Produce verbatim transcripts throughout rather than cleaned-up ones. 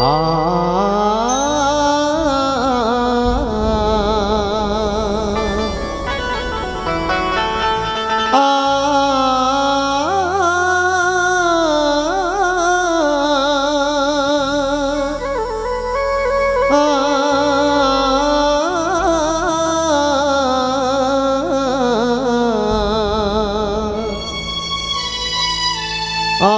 आ, आ, आ, आ, आ,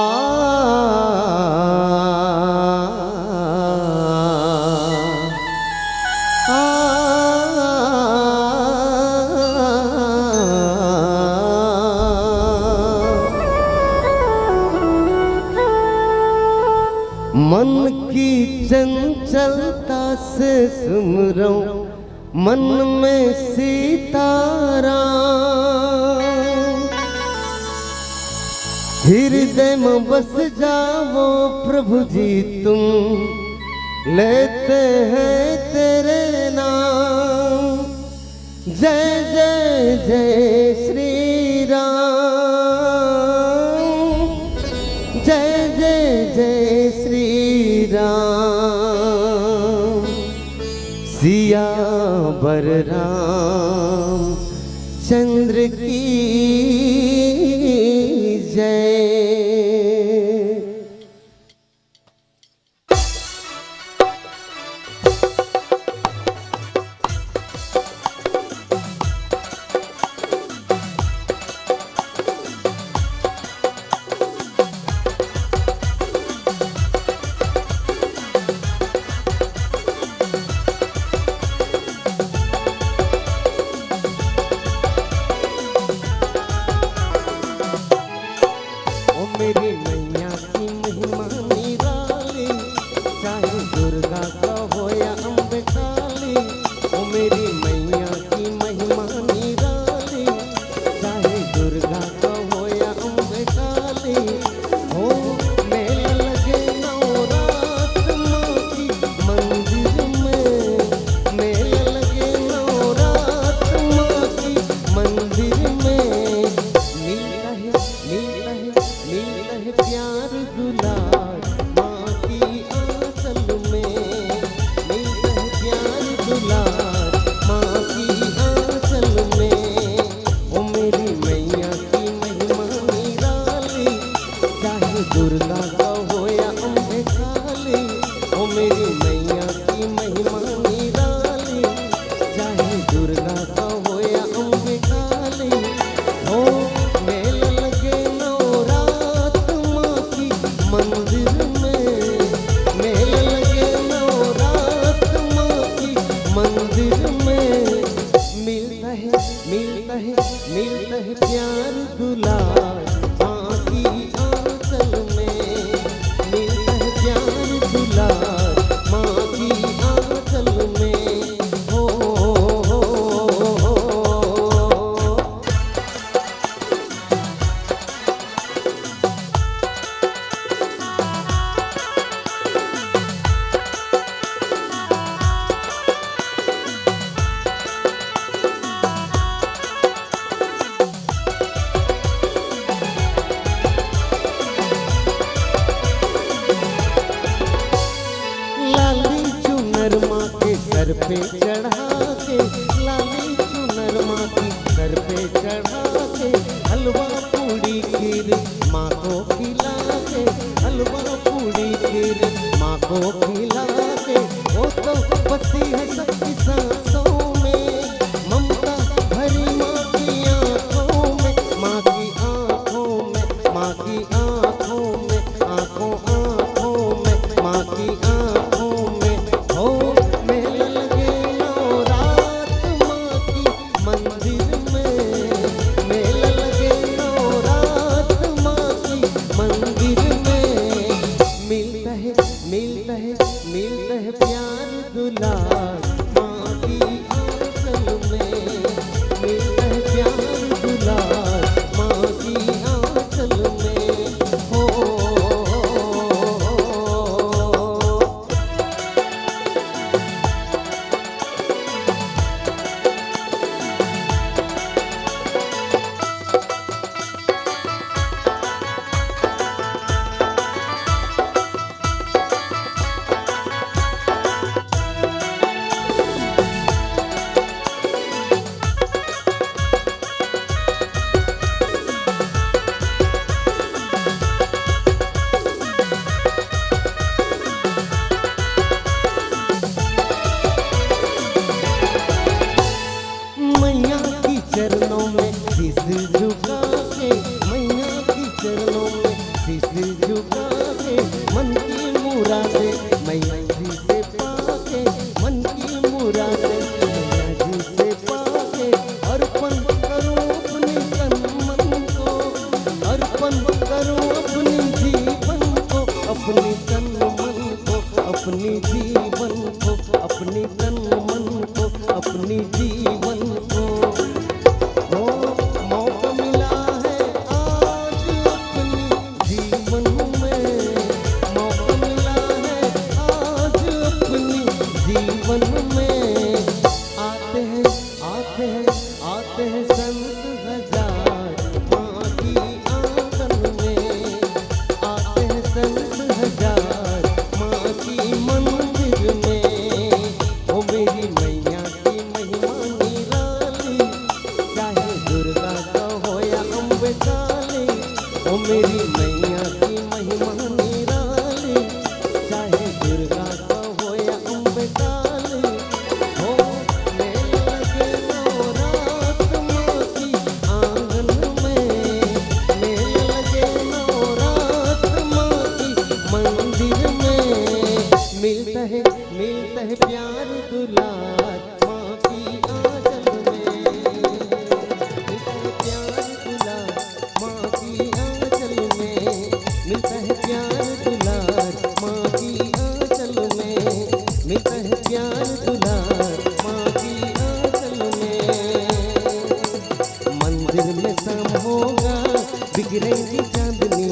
मन की चंचलता से सुमिरौं मन में सीताराम। हृदय में बस जावो प्रभु जी तुम, लेते हैं तेरे नाम। जय जय जय श्री राम, जय जय जय श्री राम। सियावर रामचंद्र की जय। ओ मेरी मैया की महिमा निराली, चाहे दुर्गा कहो या अम्बे काली। ओ मेरी मैया की महिमा निराली, चाहे दुर्गा कहो या अम्बे काली। हो मेला लगे नवरात माँ की मंदिर में, मेला लगे नवरात माँ की मंदिर में। मिलता है, मिलता है, मिलता है प्यार दुलार माँ की आंचल में, मिलता है प्यार दुलार माँ की आंचल में। ओ मेरी मैया की महिमा निराली, चाहे दुर्गा कहो या अम्बे काली। ओ मेरी मैया की महिमा निराली, चाहे दुर्गा कहो या अम्बे काली। ओ मेला लगे नवरात माँ की मंदिर में, मेला लगे नवरात माँ की मंदिर में। मिलता है, मिलता है, मिलता है प्यार दुलार माँ की आंचल में, मिलता है प्यार दुलार माँ की आंचल में। हो, हो, हो, हो। लाली चुनर माँ के सर पे चढ़ा के, लाली चुनर माँ की सर पे चढ़ा के, हलवा पूड़ी खीर माँ को खिला के, हलवा पूड़ी खीर माँ को खिला के। वो तो बसी है सबकी सांसों में, ममता भरी माँ की आंखों में, माँ की आंखों में, माँ की आंखों में, आंखों आंखों में, माँ की आंखों में। हो मेला लगे नवरात माँ की मंदिर में, मेला लगे नवरात माँ की मंदिर में। मिलता है, मिलता है, मिलता है प्यार दुलार माँ की आंचल में, मिलता है प्यार दुलार माँ की आंचल में। हो, मन को, अपनी तन मन को, अपनी जीवन को। ओ, मौका मिला है आज अपनी जीवन में, मौका मिला है आज अपनी जीवन में। आते हैं, आते हैं, आते हैं संत हजार माँ की आंगन में, आते हैं संत हजार माँ की मंदिर में। ओ मेरी मैया की महिमा निराली, चाहे दुर्गा का हो या अम्बे काली। ओ मेरी मैया की महिमा निराली, चाहे दुर्गा का हो या अम्बे काली। हो, मेला लगे नवरात माँ की आंगन में, मेला लगे नवरात माँ की मंदिर में। मिलता है, मिलता है प्यार दुलार माँ की आंचल में, मिलता है प्यार दुलार माँ की आंचल में, मिलता है प्यार दुलार माँ की आंचल में, मिलता है प्यार दुलार माँ की आंचल में। मंदिर में शाम होगा, बिखरेंगी चांदनी,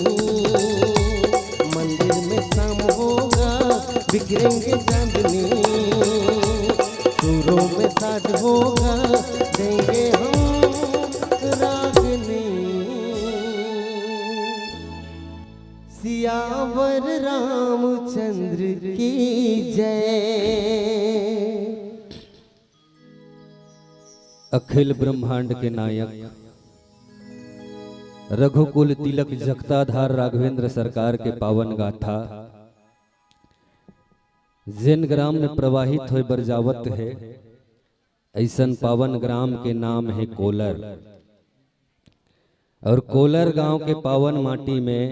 मंदिर में शाम होगा, बिखरेंगी चांदनी, सुरों में साज होगा, देंगे हम रागनी। सियावर रामचंद्र की जय। अखिल ब्रह्मांड के नायक रघुकुल तिलक जगताधार राघवेंद्र सरकार के पावन गाथा, जेन ग्राम में प्रवाहित होय बर जावत हे, अइसन पावन ग्राम के नाम हे कोलर। और कोलर गांव के पावन माटी में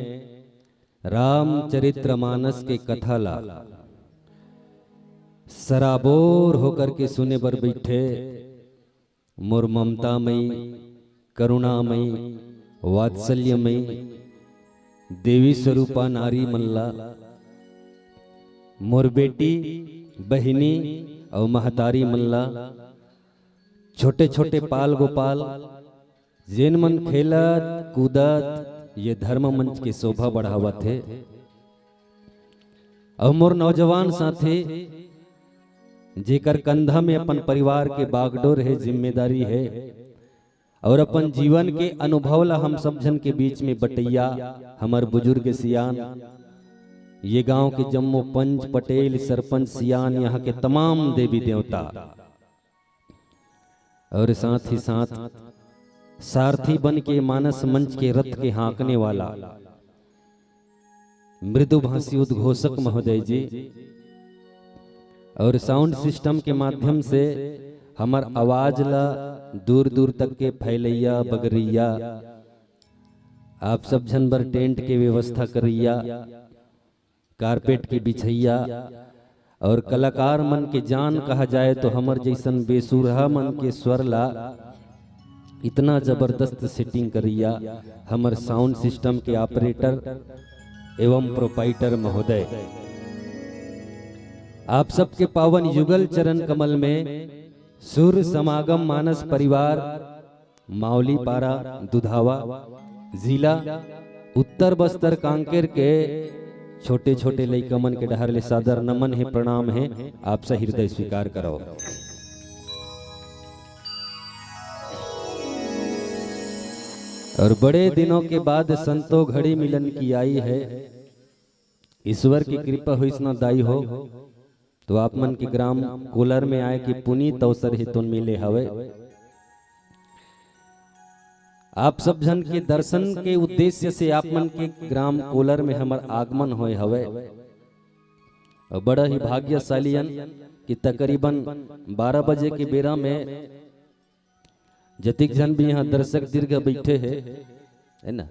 रामचरितमानस के कथा ला सराबोर होकर के सुने बर बइठे मोर ममतामयी, करुणामयी, वात्सल्यमयी देवी स्वरूपा नारी मन ला, मोर बेटी, बहिनी अउ महतारी मन ला, छोटे-छोटे पाल गोपाल, जेन मन खेलत कूदत ये धर्म मंच के शोभा बढ़ावत हे, अउ मोर नौजवान साथी, जेकर कंधा में अपन परिवार के बागडोर हे, जिम्मेदारी हे, अउ अपन जीवन के अनुभव ला हम सब झन के बीच में बटइया, हमर बुजुर्ग सियान, ये गांव के जम्मो पंच, पटेल, सरपंच, सियान, यहाँ के तमाम देवी देवता, और साथ ही साथ सारथी बन के मानस मंच के रथ के हाँकने वाला मृदुभाषी उद्घोषक महोदय जी, और साउंड सिस्टम के माध्यम से हमर आवाज ला दूर दूर तक के फैलैया, बगरैया, आप सब झन बर टेंट के व्यवस्था करैया, कारपेट के बिछैया, और कलाकार मन के जान कहा जाए तो हमर जइसन बेसुरहा मन के स्वर ला इतना जबरदस्त सेटिंग करैया हमर साउंड सिस्टम के ऑपरेटर एवं प्रोपाइटर महोदय, आप सबके पावन युगल चरण कमल में सुर समागम मानस परिवार, मावली पारा दुधावा, जिला उत्तर बस्तर कांकेर के छोटे-छोटे लइका मन के डहर ले सादर नमन हे, प्रणाम हे, आप सहिरदय स्वीकार करव। और बड़े दिनों के बाद संतो घड़ी मिलन की आई है, ईश्वर की कृपा होइस ना दाई हो, तो आप मन के ग्राम कोलर में आए के पुनीत अवसर हे तोन मिले हवे। आप सब झन के दर्शन के उद्देश्य से आप मन के ग्राम कोलर में हमर आगमन होए हवे। और बड़ा ही भाग्यशाली अन कि तकरीबन बारह बजे के बेरा में जतिक झन भी यहाँ दर्शक दीर्घ बैठे हे, है ना,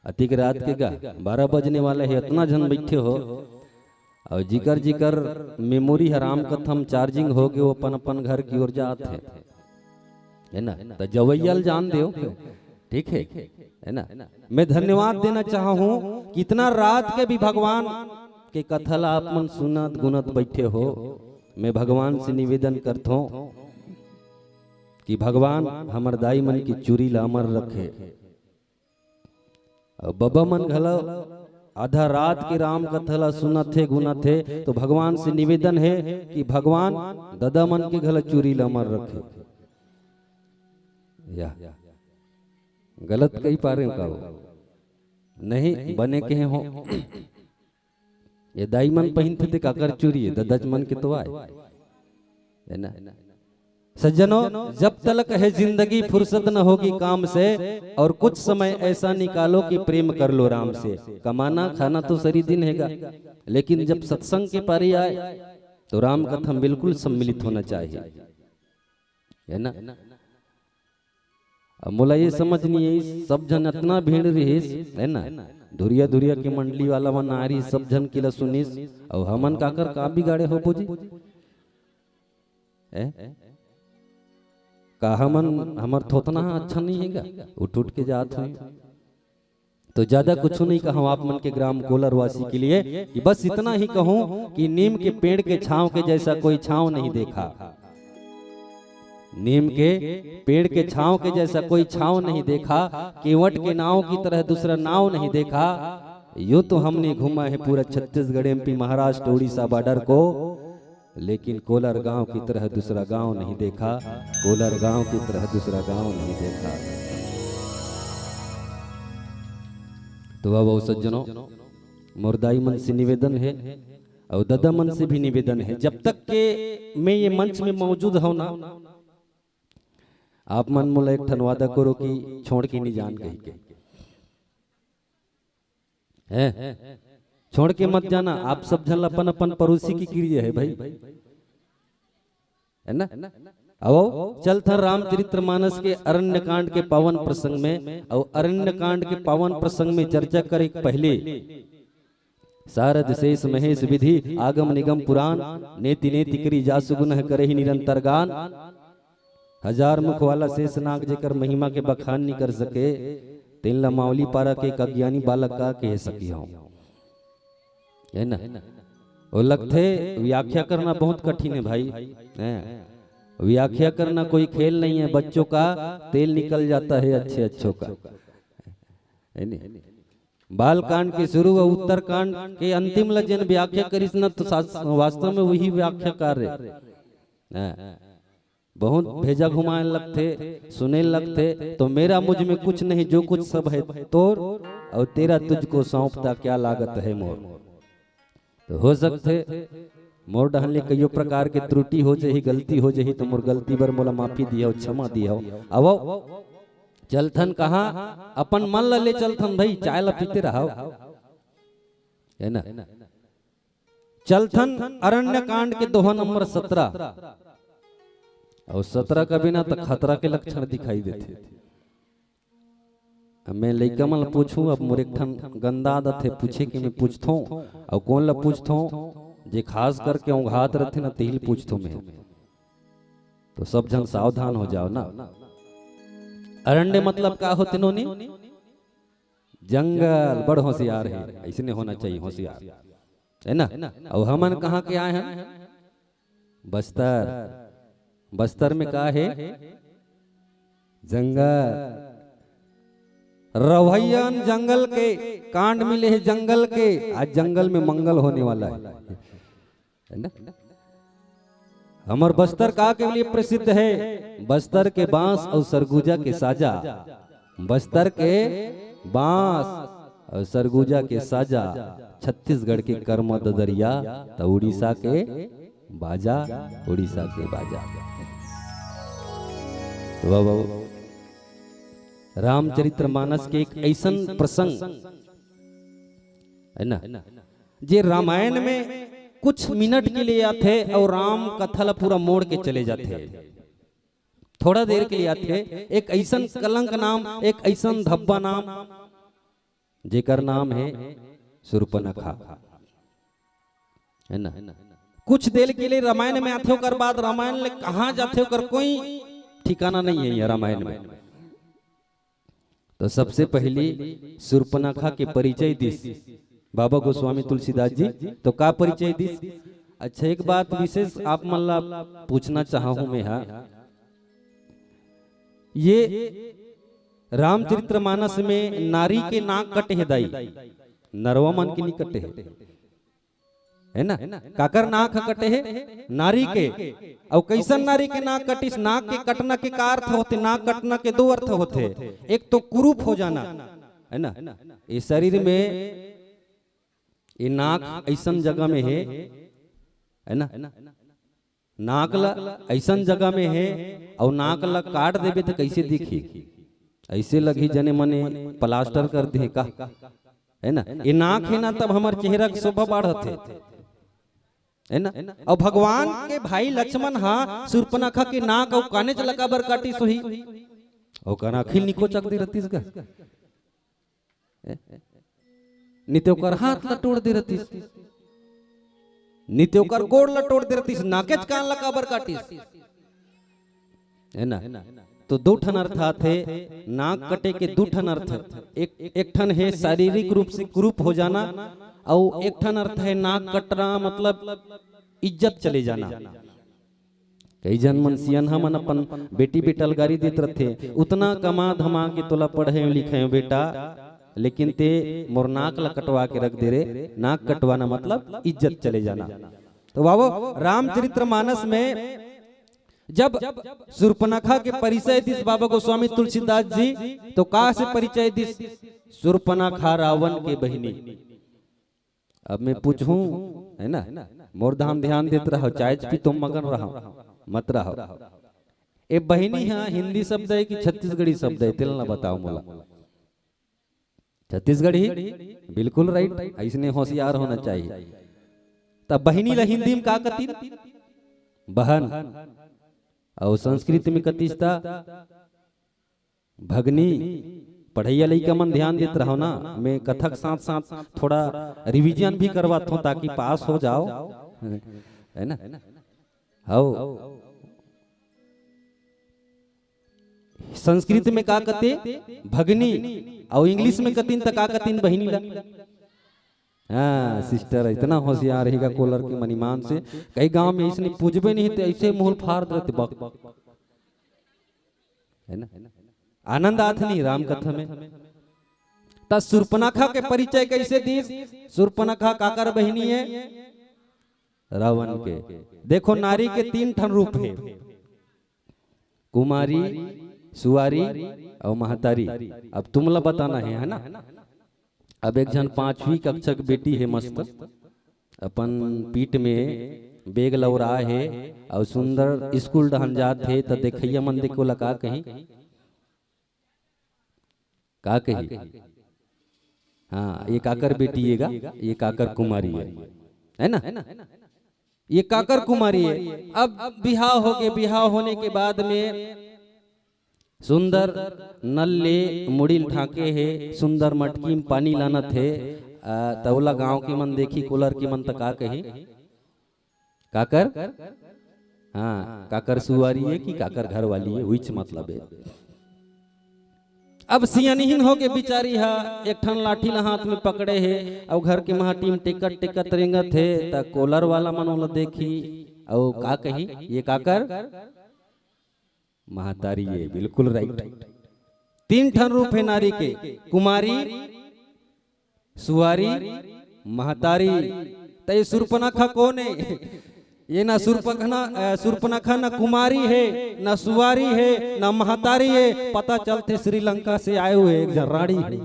अतिक रात के गा बारह बजने वाला हे, अतना झन बैठे हो, और जिकर जिकर मेमोरी ह राम कथा म चार्जिंग हो गे, वो अपन अपन घर की ओर जात हे, है ना? तो जवैया ल जान देव, ठीक है, है ना? मैं धन्यवाद देना चाहा हूँ कि इतना रात के भी भगवान के कथा ला आप मन सुनत गुनत बैठे हो, मैं भगवान से निवेदन करथों कि भगवान हमर दाई मन के चूरी ला अमर रखे। अउ बबा मन घलो आधा रात के राम कथा ला सुनत हे, गुनत हे, तो भगवान से निवेदन हे कि भगवान ददा मन के घलो चूरी ला अमर रखे। या गलत कही पा रहे हो का वो? नहीं, बने कहे हो। ये दाई मन पहिनथे ते काकर चूरी हे, ददच मन के तो आय, है ना? सज्जनों, जब तलक है जिंदगी फुर्सत न होगी काम से, और कुछ समय ऐसा निकालो कि प्रेम कर लो राम से। कमाना खाना तो सरी दिन हैगा, लेकिन जब सत्संग के पारी आए तो राम कथा में बिल्कुल सम्मिलित होना चाहिए, है ना? अब मोला ये समझ नहीं आई, सब झन अतना भीड़ रहिस, है ना? धुरिया धुरिया के मंडली वाला मन आ रही, सब झन किला सुनिस, अउ हमन काकर का बिगाड़े हो बोजी? हैं? का हमन, हमर थोथना अच्छा नहीं है गा? उठ उठ के जात हुई। तो ज्यादा कुछ नहीं कहूँ आप मन के ग्राम कोलर वासी के लिए, कि बस इतना ही कहूँ कि नीम के पेड़ के छांव के जैसा कोई छांव नहीं देखा। नीम के पेड़ के छांव के जैसा कोई छांव नहीं देखा, केवट के नाव की तरह दूसरा नाव नहीं देखा। यूं तो हमने घूमा है पूरा छत्तीसगढ़, एमपी, महाराष्ट्र, उड़ीसा बॉर्डर को, लेकिन कोलर गांव की तरह दूसरा गांव नहीं देखा, कोलर गांव की तरह दूसरा गांव नहीं देखा। तो अब आओ सज्जनों, मोर दाई मन से निवेदन है और दादा मन से भी निवेदन है, जब तक के मैं ये मंच में मौजूद हूं ना, आप मन मोला एक ठन वादा करो कि छोड़ के नहीं जान कही के। हैं? छोड़ के मत जाना। आप सब झन अपन अपन पड़ोसी के किरिया है भाई, है ना? आओ चलथन रामचरित्र मानस के अरण्य कांड के पावन प्रसंग में। और अरण्य कांड के पावन प्रसंग में चर्चा करे के पहले सारद शेष महेश विधि आगम निगम पुराण, नेति नेति करी जासु गुनहि करहि निरंतर गान। हजार मुख वाला शेष नाग जेकर महिमा के बखान नहीं कर सके, तेन ला मावली पारा के एक अज्ञानी बालक का कह सकी हो, है ना? वो लगथे व्याख्या करना बहुत कठिन है भाई, हैं? व्याख्या करना कोई खेल नहीं है, बच्चों का तेल निकल जाता है अच्छे अच्छों का, है नहीं? बाल कांड के शुरू और उत्तर कांड के अंतिम ला जेन व्याख्या करिस न, तो सास-, वास्तव में वही व्याख्याकार है। हैं? बहुत भेजा घुमाए लगथे, सुने लगथे, तो मेरा मुझ में कुछ नहीं, जो कुछ सब है तोर, और तेरा तुझको सौंपता क्या लागत है मोर। तो हो सकथे मोर डहन ले कइयो प्रकार के त्रुटि हो जही, गलती हो जही, तो मोर गलती बर मोला माफी दियो, क्षमा दियो। अब चलथन कहाँ? अपन मन ला ले चलथन भाई, चाय ला पीते रहो, है ना? चलथन अरण्य कांड के दोहा नंबर सत्रह। और सत्रह का बिना तो खतरा के लक्षण दिखाई देथे। अब मैं लइका मन ल पूछूं, अब मोर एक ठन गंदा आदत है पूछे के, मैं पूछथों, अउ कोन ल पूछथों, जे खास करके औंघात रथे न, तेही ल पूछथों मैं। तो सब झन सावधान हो जाओ ना। अरण्य मतलब का होथे नोनी? जंगल। बड़ होशियार है, ऐसने होना चाहिए, होशियार, है ना? अउ हमन कहाँ के आए हैं? बस्तर। बस्तर में का है? जंगल। रवैयन जंगल के, कांड मिले है जंगल के। आज जंगल में मंगल होने वाला है, है ना? हमर बस्तर का के लिए प्रसिद्ध है? बस्तर के बांस और सरगुजा के साजा। बस्तर के बांस और सरगुजा के साजा, छत्तीसगढ़ के कर्मा ददरिया, त उड़ीसा के बाजा, उड़ीसा के बाजा। वाह, वाह। रामचरित्र मानस के एक ऐसन प्रसंग है ना, जे रामायण में कुछ मिनट के लिए आथे और राम कथा ला पूरा मोड़ के चले जाथे। थोड़ा देर के लिए आथे, एक ऐसन कलंक नाम, एक ऐसन धब्बा नाम, जेकर नाम है सुर्पनखा, है ना? कुछ देर के लिए रामायण में आथे, ओकर बाद रामायण ले कहाँ जाथे, ओकर कोई ठिकाना नहीं है ये रामायण में। तो सबसे पहली सुर्पनखा के परिचय दिस, बाबा गोस्वामी तुलसीदास जी। तो का परिचय दिस? अच्छा, एक बात विशेष आप मन ला पूछना चाहहूं मैं हा, ये रामचरितमानस में नारी के नाक कटे हे दाई, नरवा मन के नहीं कटे हे, है ना? काकर नाक ह कटे हे? नारी के। अउ कैसन नारी के नाक कटिस? नाक के कटना के का अर्थ होथे? नाक कटना के दो अर्थ होथे, एक तो कुरूप हो जाना, है ना? ये शरीर में ये नाक ऐसन जगह में हे, है ना? नाक ला ऐसन जगह में हे, अउ नाक ला काट देबे त कैसे दिखही? ऐसे लगही जने मने प्लास्टर कर दे का, है ना? ये नाक हे ना, तब हमर चेहरा के शोभा बढ़त हे, है ना? अउ भगवान के भाई लक्ष्मण हा सुर्पनखा के नाक अउ कानेच लका बर काटिस होही, ओकर आँखी निकोचक दे रहतिस गा। ए? निते ओकर हाथ ला टोड़ दे रहतिस, निते ओकर गोड़ ला टोड़ दे रहतिस, नाकेच कान ला काबर काटिस? है ना? तो दो ठन अर्थ आथे, नाक कटे के दो ठन अर्थ। एक, एक ठन हे शारीरिक रूप से कुरूप हो जाना, अउ एक ठन अर्थ हे नाक कटना मतलब इज्जत चले जाना। कई झन मन सियनहा मन अपन बेटी बेटा ल गारी देत रथे, "उतना कमा धमा के तोला पढ़ाएंव लिखाएंव बेटा, लेकिन ते मोर नाक ल कटवा के रख दे रे।" नाक कटवाना मतलब इज्जत चले जाना। तो बाबू, रामचरितमानस में जब सुर्पनखा के परिचय दिस बाबा गोस्वामी तुलसीदास जी, तो का से परिचय दिस? सुर्पनखा रावण के बहिनी। अब मैं पूछूं, है ना, मोर धाम ध्यान देत रहो, चाय पी तुम मगन रहो, मत रहो। ए बहिनी हा हिंदी शब्द हे कि छत्तीसगढ़ी शब्द हे, तेला बताओ मोला। छत्तीसगढ़ी, बिल्कुल राइट, ऐसने होशियार होना चाहिए। त बहिनी ला हिंदी में का कतिन? बहन। अउ संस्कृत में कतिस त भगनी। पढ़इया लइका मन ध्यान देत रहो ना, मैं कथा के साथ साथ थोड़ा रिवीजन भी करवात हूँ ताकि पास हो जाओ, है ना? हव। संस्कृत में का कथे? भगनी। अउ इंग्लिश में कतिन त का कतिन बहिनी ला? हाँ, सिस्टर इतना होशियार हे गा कोलर के मनीमान से। कई गांव में इसने पूछबे नहीं ते ऐसे मुंह फाड़ देते बक, है ना? आनंद आथे नहीं राम कथा में। त सुर्पनखा के परिचय कैसे दिस? सुर्पनखा काकर बहिनी हे? रावण के। देखो, नारी के तीन ठन रूप हे, कुमारी, सुवारी अउ महतारी। अब तुमला बताना हे, है ना? अब एक झन पांचवी कक्षा के बेटी हे, मस्त अपन पीठ में बैग लौरा हे अउ सुंदर स्कूल डहन जात हे, त देखइया मन देख ओला का कही? का कही? हाँ, ये काकर बेटी हे गा, ये काकर कुमारी हे, है ना? ये काकर कुमारी हे। अब बिहाव होगे, बिहाव होने के बाद में सुंदर नल ले मुड़ी ल ढांके हे, सुंदर मटकी में पानी लानत हे। आ, त ओला गांव के मन देखी, कोलर के मन त का कही? काकर? हाँ, काकर सुवारी हे कि काकर घरवाली हे, उहीच मतलब हे। अब सियनहिन होके बिचारी हा एक ठन लाठी ला हाथ में पकड़े हे, अउ घर के माटी में टेकत टेकत रेंगत हे, त कोलर वाला मन ओला देखी, अउ का कही? ये काकर? महतारी हे, बिल्कुल राइट। तीन ठन रूप हे नारी के, कुमारी, सुवारी, महतारी। त ये सुर्पनखा कोन हे? ये ना सुर्पनखा, अ, सुर्पनखा ना कुमारी हे, ना सुवारी हे, ना महतारी हे। पता चलथे श्रीलंका से आए हुए एक झन राड़ी हे।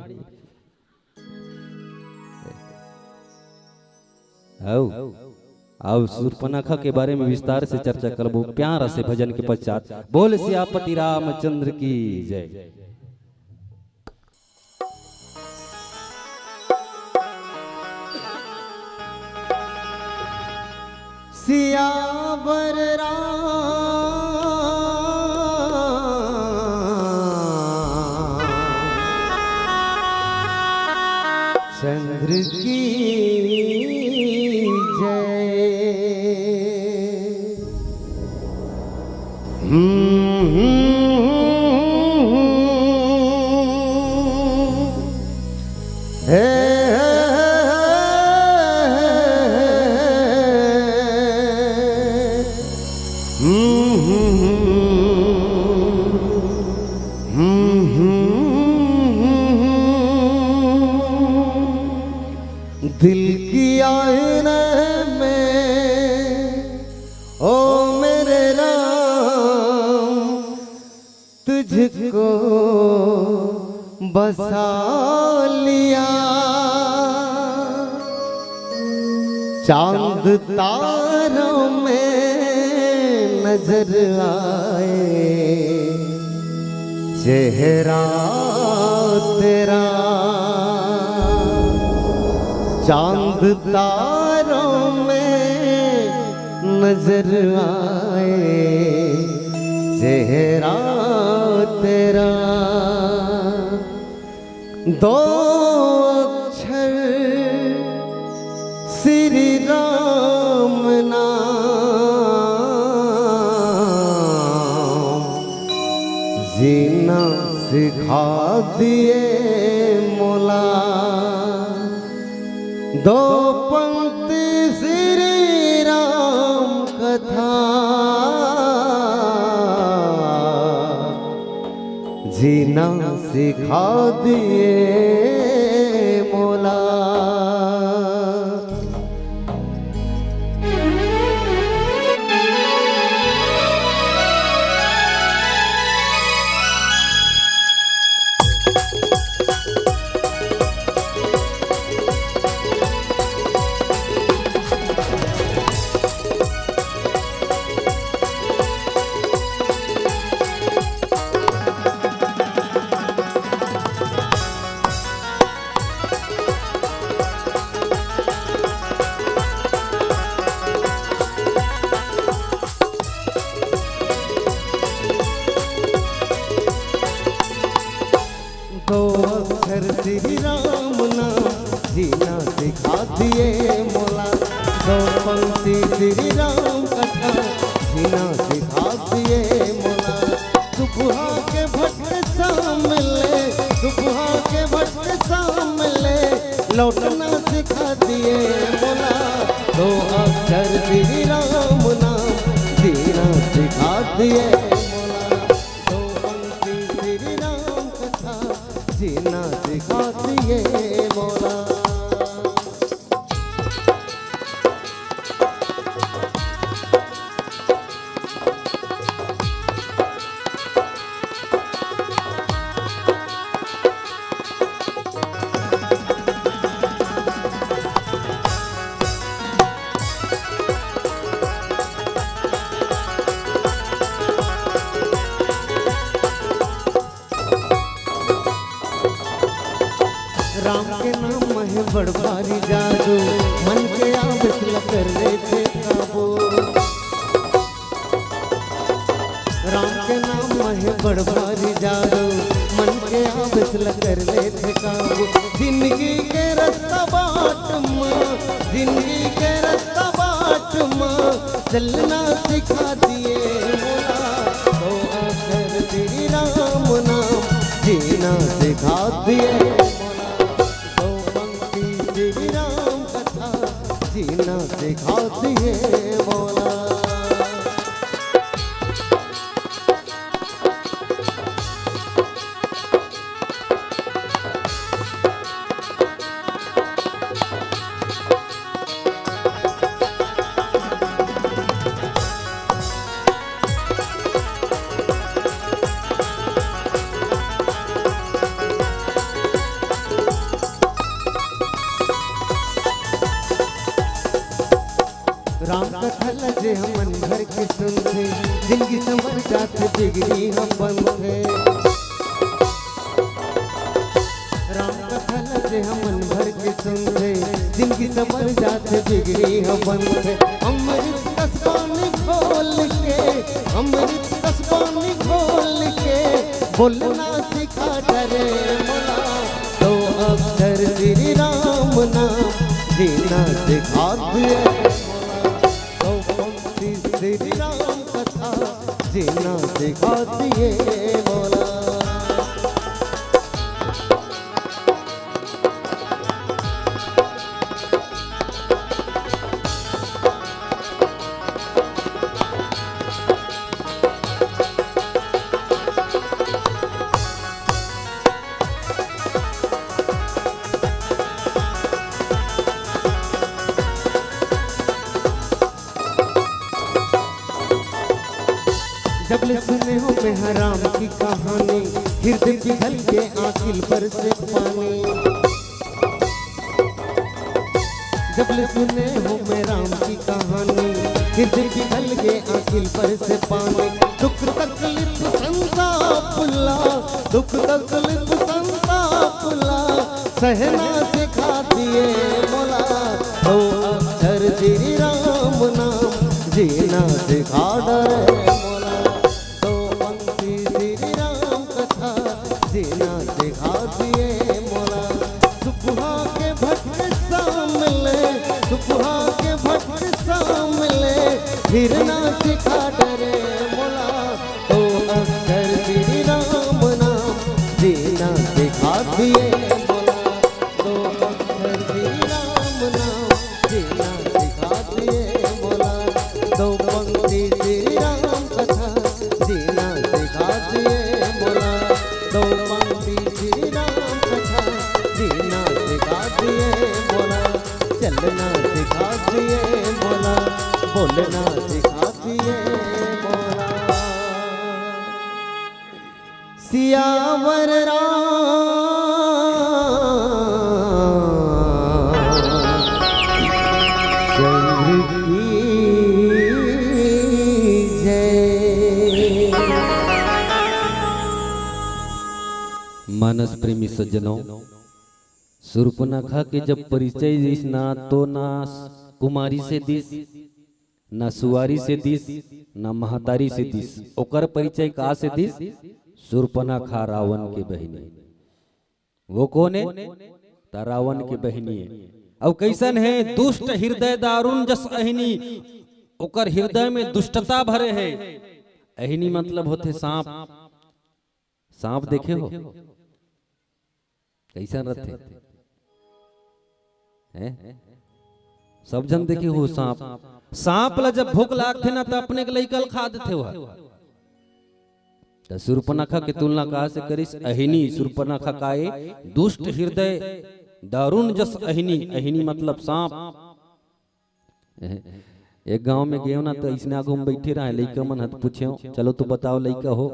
हव, अब सुर्पनखा के बारे में विस्तार से चर्चा करबो प्यार से भजन के पश्चात। बोल सियापति रामचंद्र की जय। सियावर रामचंद्र की जय। हम्म, हम्म, हम्म, हम्म। हे, हे, हे, हे, हे। दिल की आईने में, ओ मेरे राम, तुझको बसा लिया। चांद तारों में नजर आए चेहरा तेरा। चांद तारों में नजर आए चेहरा तेरा। दो अक्षर श्री राम नाम, जीना सिखा दिए मोला। दो पंक्ति श्री राम कथा, जीना सिखा दिए मोला। दो अक्षर श्री राम नाम, जीना सिखा दिए मोला। दो पंक्ति श्री राम कथा, जीना सिखा दिए मोला। सुबह के भटके शाम मिले, सुबह के भटके शाम मिले, लौटना सिखा दिए मोला। दो अक्षर श्री राम नाम, जीना सिखा दिए मोला। दो पंक्ति श्री राम कथा, जीना सिखा दिए मोला। राम के नाम म हे बड़ भारी जादू, मन के आवेस ल कर लेथे काबू। राम के नाम म हे बड़ भारी जादू, मन के आवेस ल कर लेथे काबू। जिंदगी के रस्ता बाट म, जिंदगी के रस्ता बाट म, चलना सिखा दिए मोला। दो अक्षर श्री राम नाम, जीना सिखा दिए मोला। दो पंक्ति श्री राम कथा, जीना सिखा दिए मोला। राम कथा ल जे ह मन भर के सुनथे, जिनगी संवर जाथे, बिगड़ी ह बनथे। राम कथा ल जे ह मन भर के सुनथे, जिनगी संवर जाथे, बिगड़ी ह बनथे। अमृत कस पानी घोल के, अमृत कस पानी घोल के, बोलना सिखा डरे मोला। दो अक्षर श्री राम नाम, जीना सिखा दिए मोला। दो पंक्ति श्री राम कथा, जीना सिखा दिए मोला। जब ले सुने हो मैं हराम की कहानी, हृदय पिघल के आंखिल पर से पानी। जब ले सुने हो मैं राम की कहानी, हृदय पिघल के आंखिल पर से पानी। दुख तकलीफ संताप ला, दुख तकलीफ संताप ला, सहना सिखा दिए मोला। दो अक्षर श्री राम नाम, जीना सिखा डरे मोला। दो पंक्ति श्री राम कथा, जीना सिखा दिए मोला। सुबह के भटके शाम ले, सुबह के भटके शाम ले, फिरना सिखा डरे मोला। दो अक्षर श्री राम नाम, जीना सिखा दिए मोला। दो अक्षर श्री राम नाम, जीना सिखा दिए मोला। दो पंक्ति श्री राम कथा, जीना सिखा दिए मोला। दो पंक्ति श्री राम कथा, जीना सिखा दिए मोला। चलना सिखा दिए मोला, बोलना सिखा दिए मोला। सियावर रामचंद्र की जय। मानस प्रेमी सज्जनों, सुर्पनखा के जब परिचय दिस ना, तो ना कुमारी से दिस, ना सुवारी से दिस, ना महतारी से दिस। ओकर परिचय का से दिस? सुर्पनखा, रावण के बहिनी। वो कोन हे? त रावण के बहिनी हे। अउ कइसन हे? दुष्ट हृदय दारुण जस अहिनी। ओकर हृदय में दुष्टता भरे हे। अहिनी मतलब होथे सांप। सांप देखे हो? कइसन रथे? हैं? सब झन देखे हो सांप। सांप ला जब भूख लागथे ना, त अपने के लइका ल खा देथे ओह। त सुर्पनखा के तुलना का से करिस? अहिनी। सुर्पनखा काये? दुष्ट हृदय दारुण जस अहिनी। अहिनी मतलब सांप। एक गांव में गेंव ना, त अइसने आगू में बइठे रहे, लइका मन ह त पूछेंव, "चलो तो बताओ लइका हो,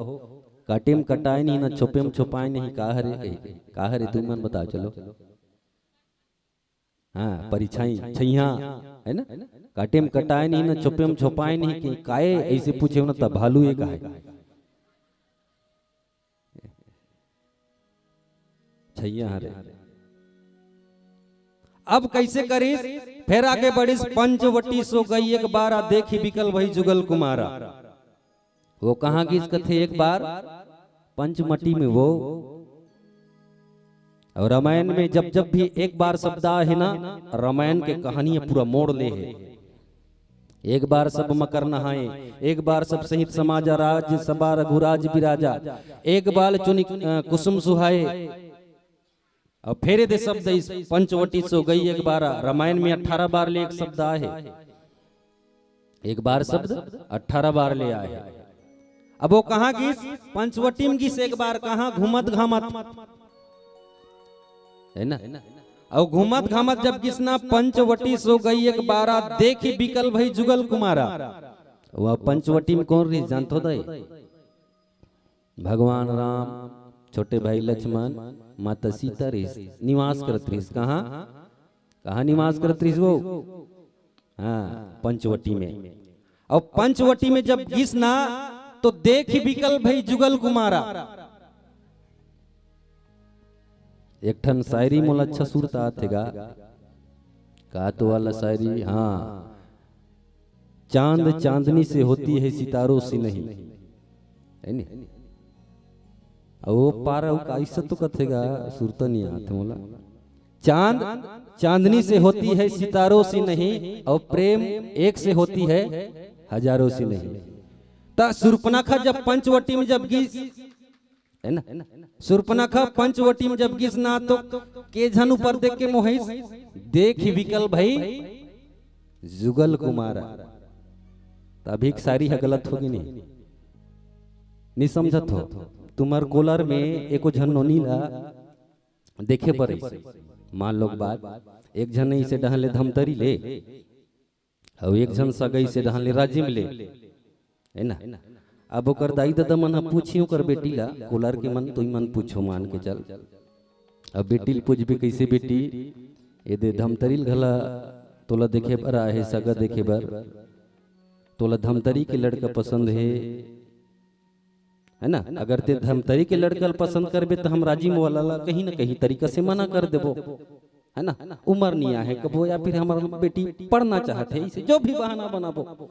काटे में कटाय नहीं ना, छोपे में छोपाय नहीं, का हरे?" कहिके। "का हरे तुमन बताओ, चलो।" हाँ, परिछाई, छइहां, हे ना? "काटे में कटाय नहीं ना, छोपे में छोपाय नहीं, कि काये?" अइसे पूछेंव ना, त भालू ए कहे। छइहां हरे। अब कइसे करिस? फेर आगे बढ़िस, "पंचवटी सो गई एक बारा, देखी बिकल भई जुगल कुमारा।" वो कहां गिस कथे एक बार? पंचवटी में वो। अउ रामायण में जब जब भी एक बार शब्द आहे ना, रामायण के कहानी ह पूरा मोड़ ले हे। एक बार सब मकर नहाए, एक बार सब सहित समाजा, राज्य सभा रघुराज बिराजा, एक बार चुनि, अ, कुसुम सुहाए। अउ फेर दे शब्द इस पंचवटी सो गई एक बार, रामायण में अठारह बार ले एक शब्द आहे। एक बार शब्द अठारह बार ले आए। अब वो कहां गिस? पंचवटी में गिस एक बार। कहां? घूमत घामत, हे ना? अउ घूमत घामत जब गिस ना, "पंचवटी सो गई एक बारा, देखी बिकल भई जुगल कुमारा।" वो पंचवटी में कोन रहिस, जानथो दई? भगवान राम, छोटे भाई लक्ष्मण, माता सीता रहिस, निवास करत रहिस। कहां? कहां निवास करत रहिस वो? हाँ, पंचवटी में। अउ पंचवटी में जब गिस ना, तो देखी बिकल भई जुगल कुमारा। एक ठन शायरी मोला अच्छा सुरता आथे गा। का तो वाला शायरी, हाँ। "चांद चांदनी से होती है, सितारों से नहीं।" हे नी? अउ वो पारा अउ कइसे तो कथे गा, सुरता नहीं आथे मोला। "चांद चांदनी से होती है, सितारों से नहीं, और प्रेम एक से होती है, हजारों से नहीं।" त सुर्पनखा जब पंचवटी में जब गिस, हे ना, सुर्पनखा पंचवटी में जब गिस ना, तो के झन ऊपर देख के मोहिस, "देखी बिकल भई जुगल कुमारा।" त अभी एक शायरी ह गलत होगे नहीं, नहीं समझत हो। तुम्हर कोलर में एको झन नोनी ला देखे बर आइस। मान लो बात, एक झन इसे डहन ले धमतरी ले, अउ एक झन सगा इसे डहन ले राजिम ले, हे ना? अब ओकर दाई ददा मन ह पूछही ओकर बेटी ला, कोलर के मन, तुई मन पूछो, मान के चल। अब बेटी ल पूछबे, "कइसे बेटी, ए दे धमतरी ल घला तोला देखे बर आए हे, सगा देखे बर, तोला धमतरी के लड़का पसंद हे, है ना? अगर ते धमतरी के लड़का ल पसंद करबे, त हम राजिम वाला ला कहीं ना कहीं तरीका से मना कर देबो, है ना? उमर नहीं आहे कबो, या फिर हमर बेटी पढ़ना चाहत हे, इसे जो भी बहाना बनाबो।"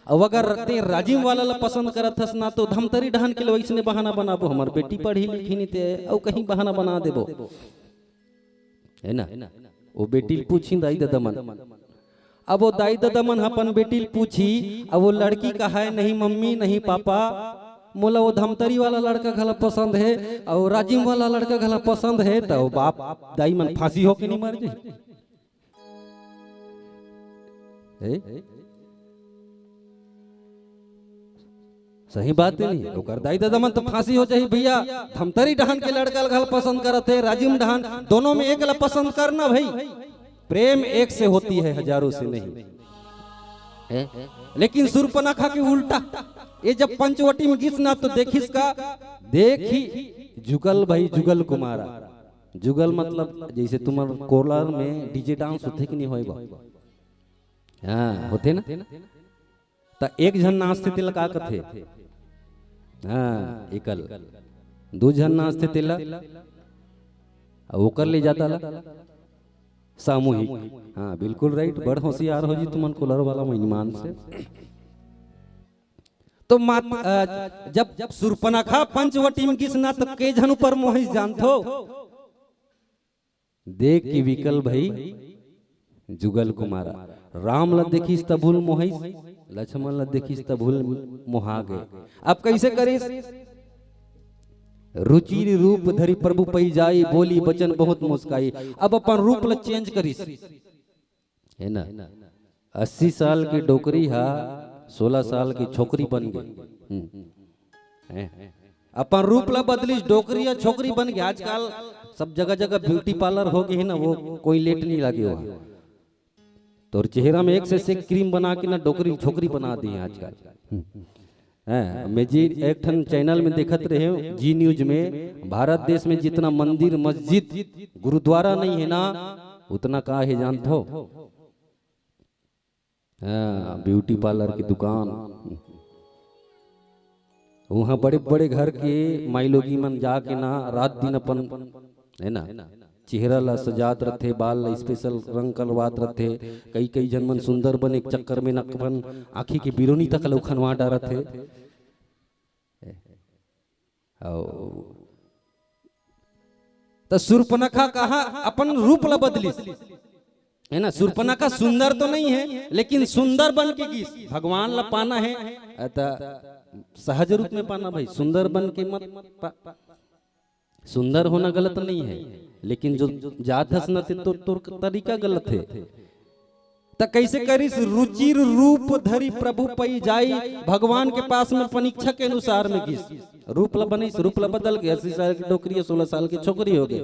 अब अगर ते राजिम वाला ला पसंद करत हस ना, तो धमतरी डहान के ले वइसने बहाना बनाबो, हमर बेटी पढ़ी लिखी नहीं ते, अउ कहीं बहाना बना देबो, है ना? वो बेटी ल पूछही दाई ददा मन। अब वो दाई ददा मन अपन बेटी ल पूछही, अब वो लड़की कहाय, "नहीं मम्मी, नहीं पापा, मोला वो धमतरी वाला लड़का घला पसंद हे, अउ राजिम वाला लड़का घला पसंद हे," त वो बाप दाई मन फांसी होके नहीं मर जाही? ए? सही बात नहीं, ओकर दाई ददा मन तो फांसी हो जाही भैया। धमतरी डहान के लड़का ल घला पसंद करत हे, राजिम डहान, दोनों में एक ला पसंद करना भाई। प्रेम एक से होती है, हजारों से नहीं। ए? लेकिन सुरपनखा के उल्टा, ये जब पंचवटी में गिस ना, तो देखिस का, देखी जुगल भाई, जुगल कुमारा। जुगल मतलब जैसे तुम्हार कोलर में डीजे डांस होथे कि नहीं होए बा? हाँ, होथे ना? त एक झन नाचथे तेला का कथे? हाँ, एकल। दू झन नाचथे तेला, अउ ओकर ले जाता ला सामूहिक। हाँ, बिल्कुल राइट, बड़ होशियार हो जी तुमन कोलर वाला महिमान से। तो मात-, अ, जब, जब सुरपनखा पंचवटी में गिस ना, तो के झन ऊपर मोहिस जानथो? देख के विकल भई जुगल कुमारा। राम ला देखिस तभुल मोहिस, लक्ष्मण ला देखिस तभुल मोहा गए। अब कैसे करिस? रुचिर रूप धरि प्रभु पै जाई, बोली बचन बहुत मुस्काई। अब अपन रूप ला चेंज करिस, है ना? अस्सी साल की डोकरी हा सोलह साल की छोकरी बन गई। हम्म। हैं? अपन रूप ला बदलिस, डोकरी हा छोकरी बन गई। आजकल सब जगह जगह ब्यूटी पार्लर हो गए है ना, वो कोई लेट नहीं लगे हुआ। तोर चेहरा में एक से एक क्रीम बना के ना डोकरी छोकरी बना दी है आजकल। हैं? मैं जी एक ठन चैनल में देखत रहे हूँ, जी न्यूज में, भारत देश में जितना मंदिर, मस्जिद, गुरुद्वारा नहीं है ना, उतना का है जानथो? हाँ, ब्यूटी पार्लर की दुकान। वहाँ बड़े बड़े घर के माईलोगी मन जाके ना रात दिन अपन, है ना, चेहरा ला सजात रथे, बाल ला स्पेशल रंग करवात रथे। कई कई झन मन सुंदर बने के चक्कर में ना अपन आँखी के बिरोनी तक ला उखनवा डारत हे। अउ त सुर्पनखा कहा अपन रूप ला बदलिस, है ना? सुर्पनखा सुंदर तो नहीं है, लेकिन सुंदर बन के गिस। भगवान ला पाना है, अ, त सहज रूप में पाना भाई, सुंदर बन के मत पा। सुंदर होना गलत नहीं है, लेकिन जो जात हस न ते तो तोर तरीका गलत है। त कैसे करिस? रुचिर रूप धरि प्रभु पै जाई। भगवान के पास में परीक्षा के अनुसार में गिस। रूप ला बनिस, रूप ला बदल गया। अस्सी साल की डोकरी है, सोलह साल की छोकरी हो गई।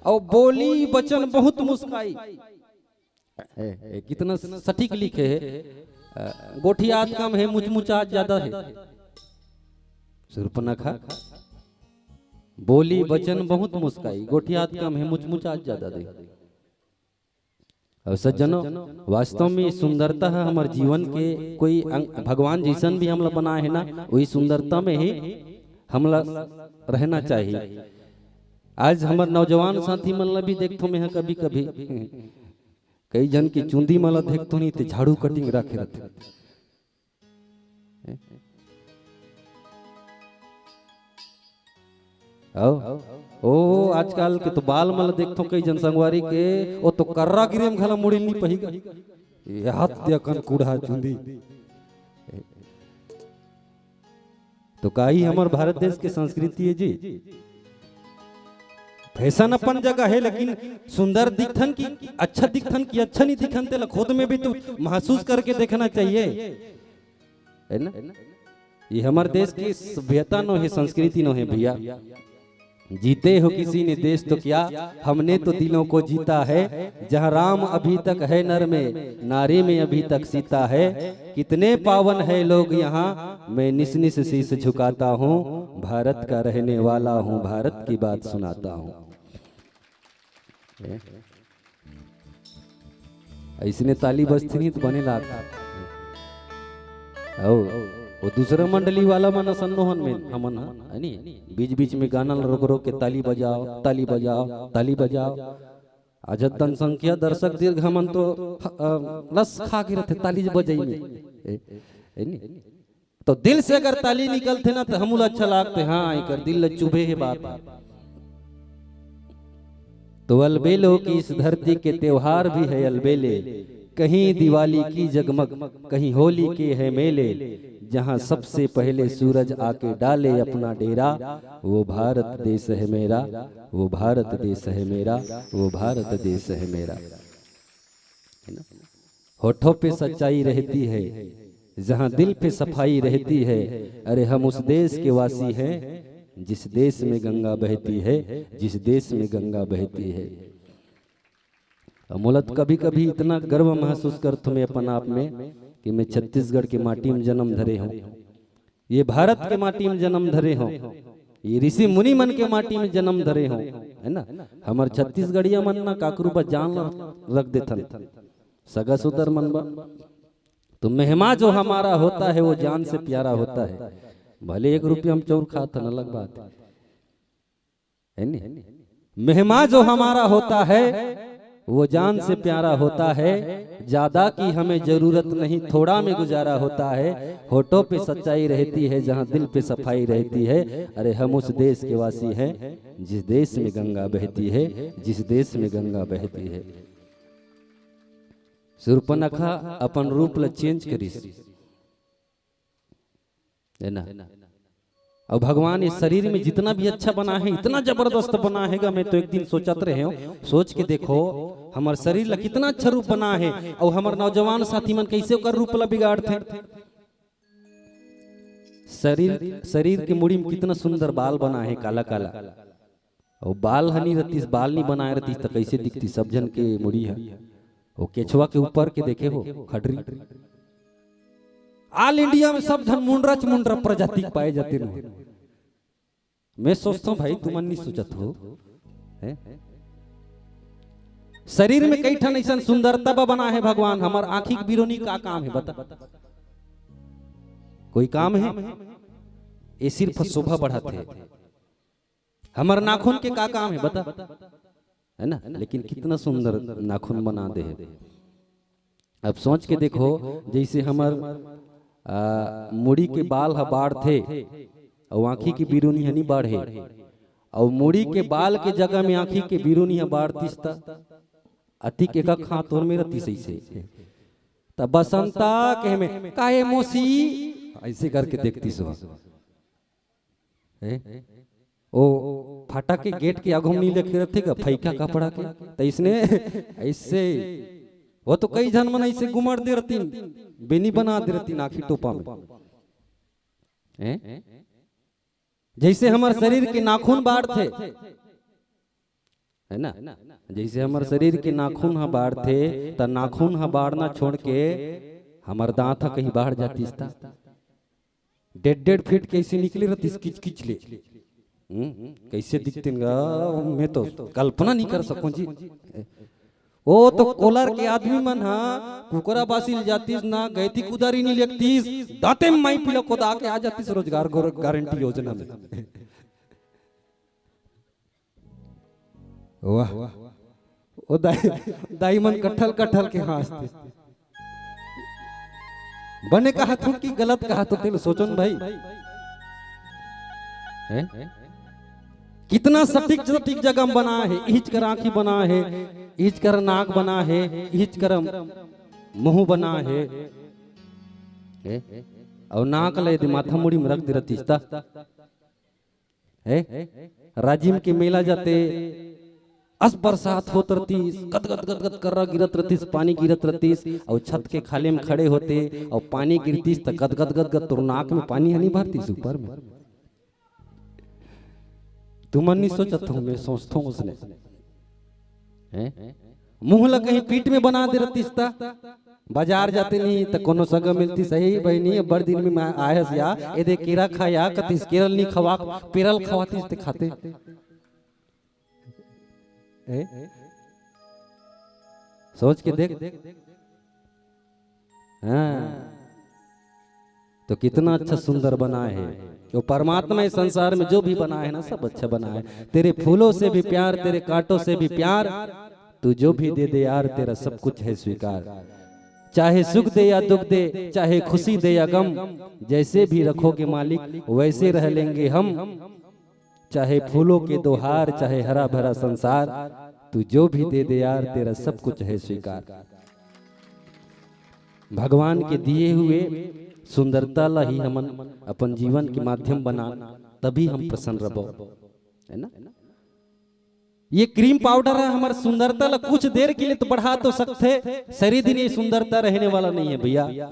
और बोली बचन बहुत मुस्काई। ए, ए, कितना सटीक लिखे है। अ, गोठियात कम है, मुचमुचात ज्यादा है। सुर्पनखा बोली बचन बहुत मुस्काई, गोठियात कम है, मुचमुचात ज्यादा दे। और सज्जनों, वास्तव में सुंदरता है हमारे जीवन के कोई अंग, भगवान जैसन भी हमला बनाए है ना, वही सुंदरता में ही हमला रहना चाहिए। आज हमारे नौजवान साथी मन ला भी देखथो मैं कभी कभी, कई झन की चुंदी मन ला देखथो नहीं ते झाड़ू कटिंग रखे रहथे। आओ। ओ, आजकल के तो बाल मन ला देखथो कई झन संगवारी के, ओ तो कर्रा गिरे में घला मुड़ी नहीं पहिगा। ये हाथ दे अकन कूढ़ा चुंदी। तो का ही हमर भारत देश के संस्कृति है जी? फैशन अपन जगह है, लेकिन सुंदर दिखथन कि अच्छा दिखथन कि अच्छा नहीं दिखथन, तेला खुद में भी तो महसूस करके देखना चाहिए, है ना? ये हमर देश की सभ्यता नो है, संस्कृति नो है भैया। जीते हो किसी ने देश तो क्या, हमने तो दिलों को जीता है। जहाँ राम अभी तक है नर में, नारी में अभी तक सीता है। कितने पावन है लोग यहाँ, मैं निस निस शीश झुकाता हूँ। भारत का रहने वाला हूँ, भारत की बात सुनाता हूँ। अइसने ताली बजथे नहीं तो बने लागथे। अउ वो दूसरा मंडली वाला मन असन नोहन में हमन ह, है नी? बीच-बीच में गाना ल रोक-रोक के ताली बजाओ, ताली बजाओ, ताली बजाओ। आज जनसंख्या दर्शक दीर्घ हमन तो, अ, लस खा के रथे ताली बजाई में। ए, है नी? तो दिल से अगर ताली निकलथे ना, तो हमू ला अच्छा लागथे। हाँ, एकर दिल ला चुभे हे बात। तो अलबेलो कि इस धरती के त्योहार भी है अलबेले, कहीं दिवाली की जगमग, कहीं होली के है मेले। जहाँ सबसे पहले सूरज आके डाले अपना डेरा, वो भारत देश है मेरा, वो भारत देश है मेरा, वो भारत देश है मेरा। है ना? होठों पे सच्चाई रहती है, जहाँ दिल पे सफाई रहती है। अरे हम उस देश के वासी हैं, जिस देश में गंगा बहती है, जिस देश में गंगा बहती है। अउ मोला तो कभी-कभी इतना गर्व महसूस करथों मैं अपन आप में कि मैं छत्तीसगढ़ के माटी में जन्म धरे हूँ, ये भारत के माटी में जन्म धरे हूँ, ये ऋषि मुनि मन के माटी में जन्म धरे हूँ, है ना? हमर छत्तीसगढ़िया मन ना काकरू बर जान रख देथन, सगा सुदर मन बर। तो मेहमा जो हमारा होता है, वो जान से प्यारा होता है। भले एक रुपया हम चौर खात हन, अलग बात है, है नी? मेहमा जो हमारा होता है, वो जान से प्यारा होता है। ज्यादा की हमें जरूरत नहीं, थोड़ा में गुजारा होता है। होठों पे सच्चाई रहती है, जहाँ दिल पे सफाई रहती है। अरे हम उस देश के वासी हैं, जिस देश में गंगा बहती है, जिस देश में गंगा बहती है। शूर्पणखा अपन रूप ला चेंज करिस, है ना? अउ भगवान ये शरीर में जितना भी अच्छा बना है, इतना जबरदस्त बना है गा। मैं तो एक दिन सोचत रहे हूँ, सोच के देखो, हमर शरीर ला कितना अच्छा रूप बना है, अउ हमर नौजवान साथी मन कैसे ओकर रूप ला बिगाड़थे। शरीर, शरीर के मुड़ी में कितना सुंदर बाल बना है, काला काला। अउ बाल ह नी रतिस, बाल नी बनाए रतिस, त कइसे दिखतिस सब झन के मुड़ी ह? वो केछवा के ऊपर के देखे हो, खडरी। All India में सब झन मुंडरा च मुंडरा प्रजाति के पाए जाते न। मैं सोचता हूँ भाई, तुमन नहीं सोचत हो, हैं? शरीर में कई ठन ऐसा सुंदरता बा बना है भगवान। हमर आँखी के बिरोनी का काम है बता? कोई काम है? ये सिर्फ शोभा बढ़ात है। हमर नाखून के का काम है बता, है ना? लेकिन कितना सुंदर नाखून बना दे है। अब सोच के देखो, जैसे हमर, आ, मुड़ी के बाल ह बाढ़थे, अउ आँखी के बिरुनी ह नी बाढ़े, अउ मुड़ी के बाल के जगह में आँखी के बिरुनी ह बाढ़तिस त अतिक एक हाथ तोर में रतिस ऐसे। त बसंता कहे में, "काहे मोसी?" ऐसे करके देखतिस हो। ए? ओ फाटक के गेट के आगू में नी लेके रथे गा, फैका कपड़ा के। त इसने ऐसे, वो तो कई झन मन ऐसे गुमड़ दे रतिन, बेनी बना दे रतिन आँखी टोपा में। ए? जैसे हमर शरीर के नाखून बाढ़थे, है ना? जैसे हमर शरीर के नाखून ह बाढ़थे, त नाखून ह बाढ़ना छोड़ के हमर दांत ह कहीं बाढ़ जातिस त डेढ़ डेढ़ फीट कैसे निकले रहतिस किच किच ले। हम्म, कैसे दिखतिन गा, मैं तो कल्पना नहीं कर सकूं जी। ओ तो कोलार के आदमी मन हा कुकरा बासी ले जातिस ना, गैती कुदारी नहीं लेगतिस, दांते में माई पीला कोदा के आ जातिस रोजगार गारंटी योजना में। वाह, ओ दाई, दाई मन कठल कठल के हाँसते। बने कहा थो कि गलत कहा थो, तेल सोचो न भाई। हैं? कितना सटीक सटीक जगह में बना है, इहिच कर आँखी बना है, इहिच कर नाक बना है, इहिच कर मुँह बना है। हैं? अउ नाक ले दे माथा मुड़ी में रख दे रहतिस त। है? राजिम के मेला जाते, अस बरसात होत रतिस, गद गद गद गद कर्रा गिरत रतिस, पानी गिरत रतिस, अउ छत के खाले में खड़े होते, अउ पानी गिरतिस त गद गद गद गद तोर नाक में पानी हनी भरतिस ऊपर में। तुमन नहीं सोचत हो, मैं सोचथों उसने। हैं? मुंह ला कहीं पीठ में बना दे रहतिस त, बाजार जाते नहीं त कोनो सगा मिलतिस, "सही बहिनी, अब्बड़ दिन में मैं आयस या, ए दे केरा खा या," कतिस केरल नहीं खवा, पेरल खवातिस ते खाते। ए? सोच के देख। हाँ। तो कितना अच्छा सुंदर बनाए है। वो परमात्मा इस संसार में जो भी बनाए है ना, सब अच्छा बनाए है। तेरे फूलों से भी प्यार, तेरे कांटों से भी प्यार, तू जो भी दे दे यार, तेरा सब कुछ है स्वीकार। चाहे सुख दे या दुख दे, चाहे खुशी दे या गम, जैसे भी रखोगे मालिक, वैसे रह लेंगे हम। चाहे फूलों के दो हार, चाहे हरा भरा संसार, तू जो भी दे दे यार, तेरा सब कुछ है स्वीकार। भगवान के दिए हुए सुंदरता ला ही हमन अपन जीवन के माध्यम बनान, तभी हम प्रसन्न रहबो, है ना? ये क्रीम पाउडर है, हमर सुंदरता ला कुछ देर के लिए तो बढ़ा तो सकथे, सरी दिन ये सुंदरता रहने वाला नहीं है भैया।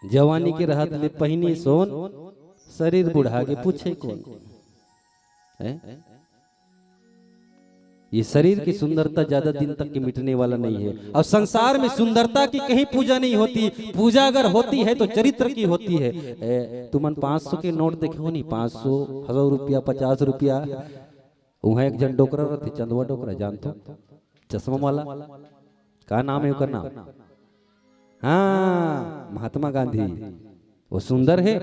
जवानी के रहत ले पहिनी सोन, शरीर बुढ़ा के पूछे कौन, हैं? ये शरीर की सुंदरता ज्यादा दिन तक के मिटने वाला नहीं है। और संसार में सुंदरता की कहीं पूजा नहीं होती, पूजा अगर होती है तो चरित्र की होती है। ए, तुमन पाँच सौ के नोट देखे हो नहीं, पाँच सौ, हजार रुपया, पचास रुपया, वहां एक जन डोकरा रहते, चंदवा डोकरा, जानथो, चश्मा वाला, का नाम है ओकर नाम? हाँ, महात्मा गांधी। वो सुंदर है,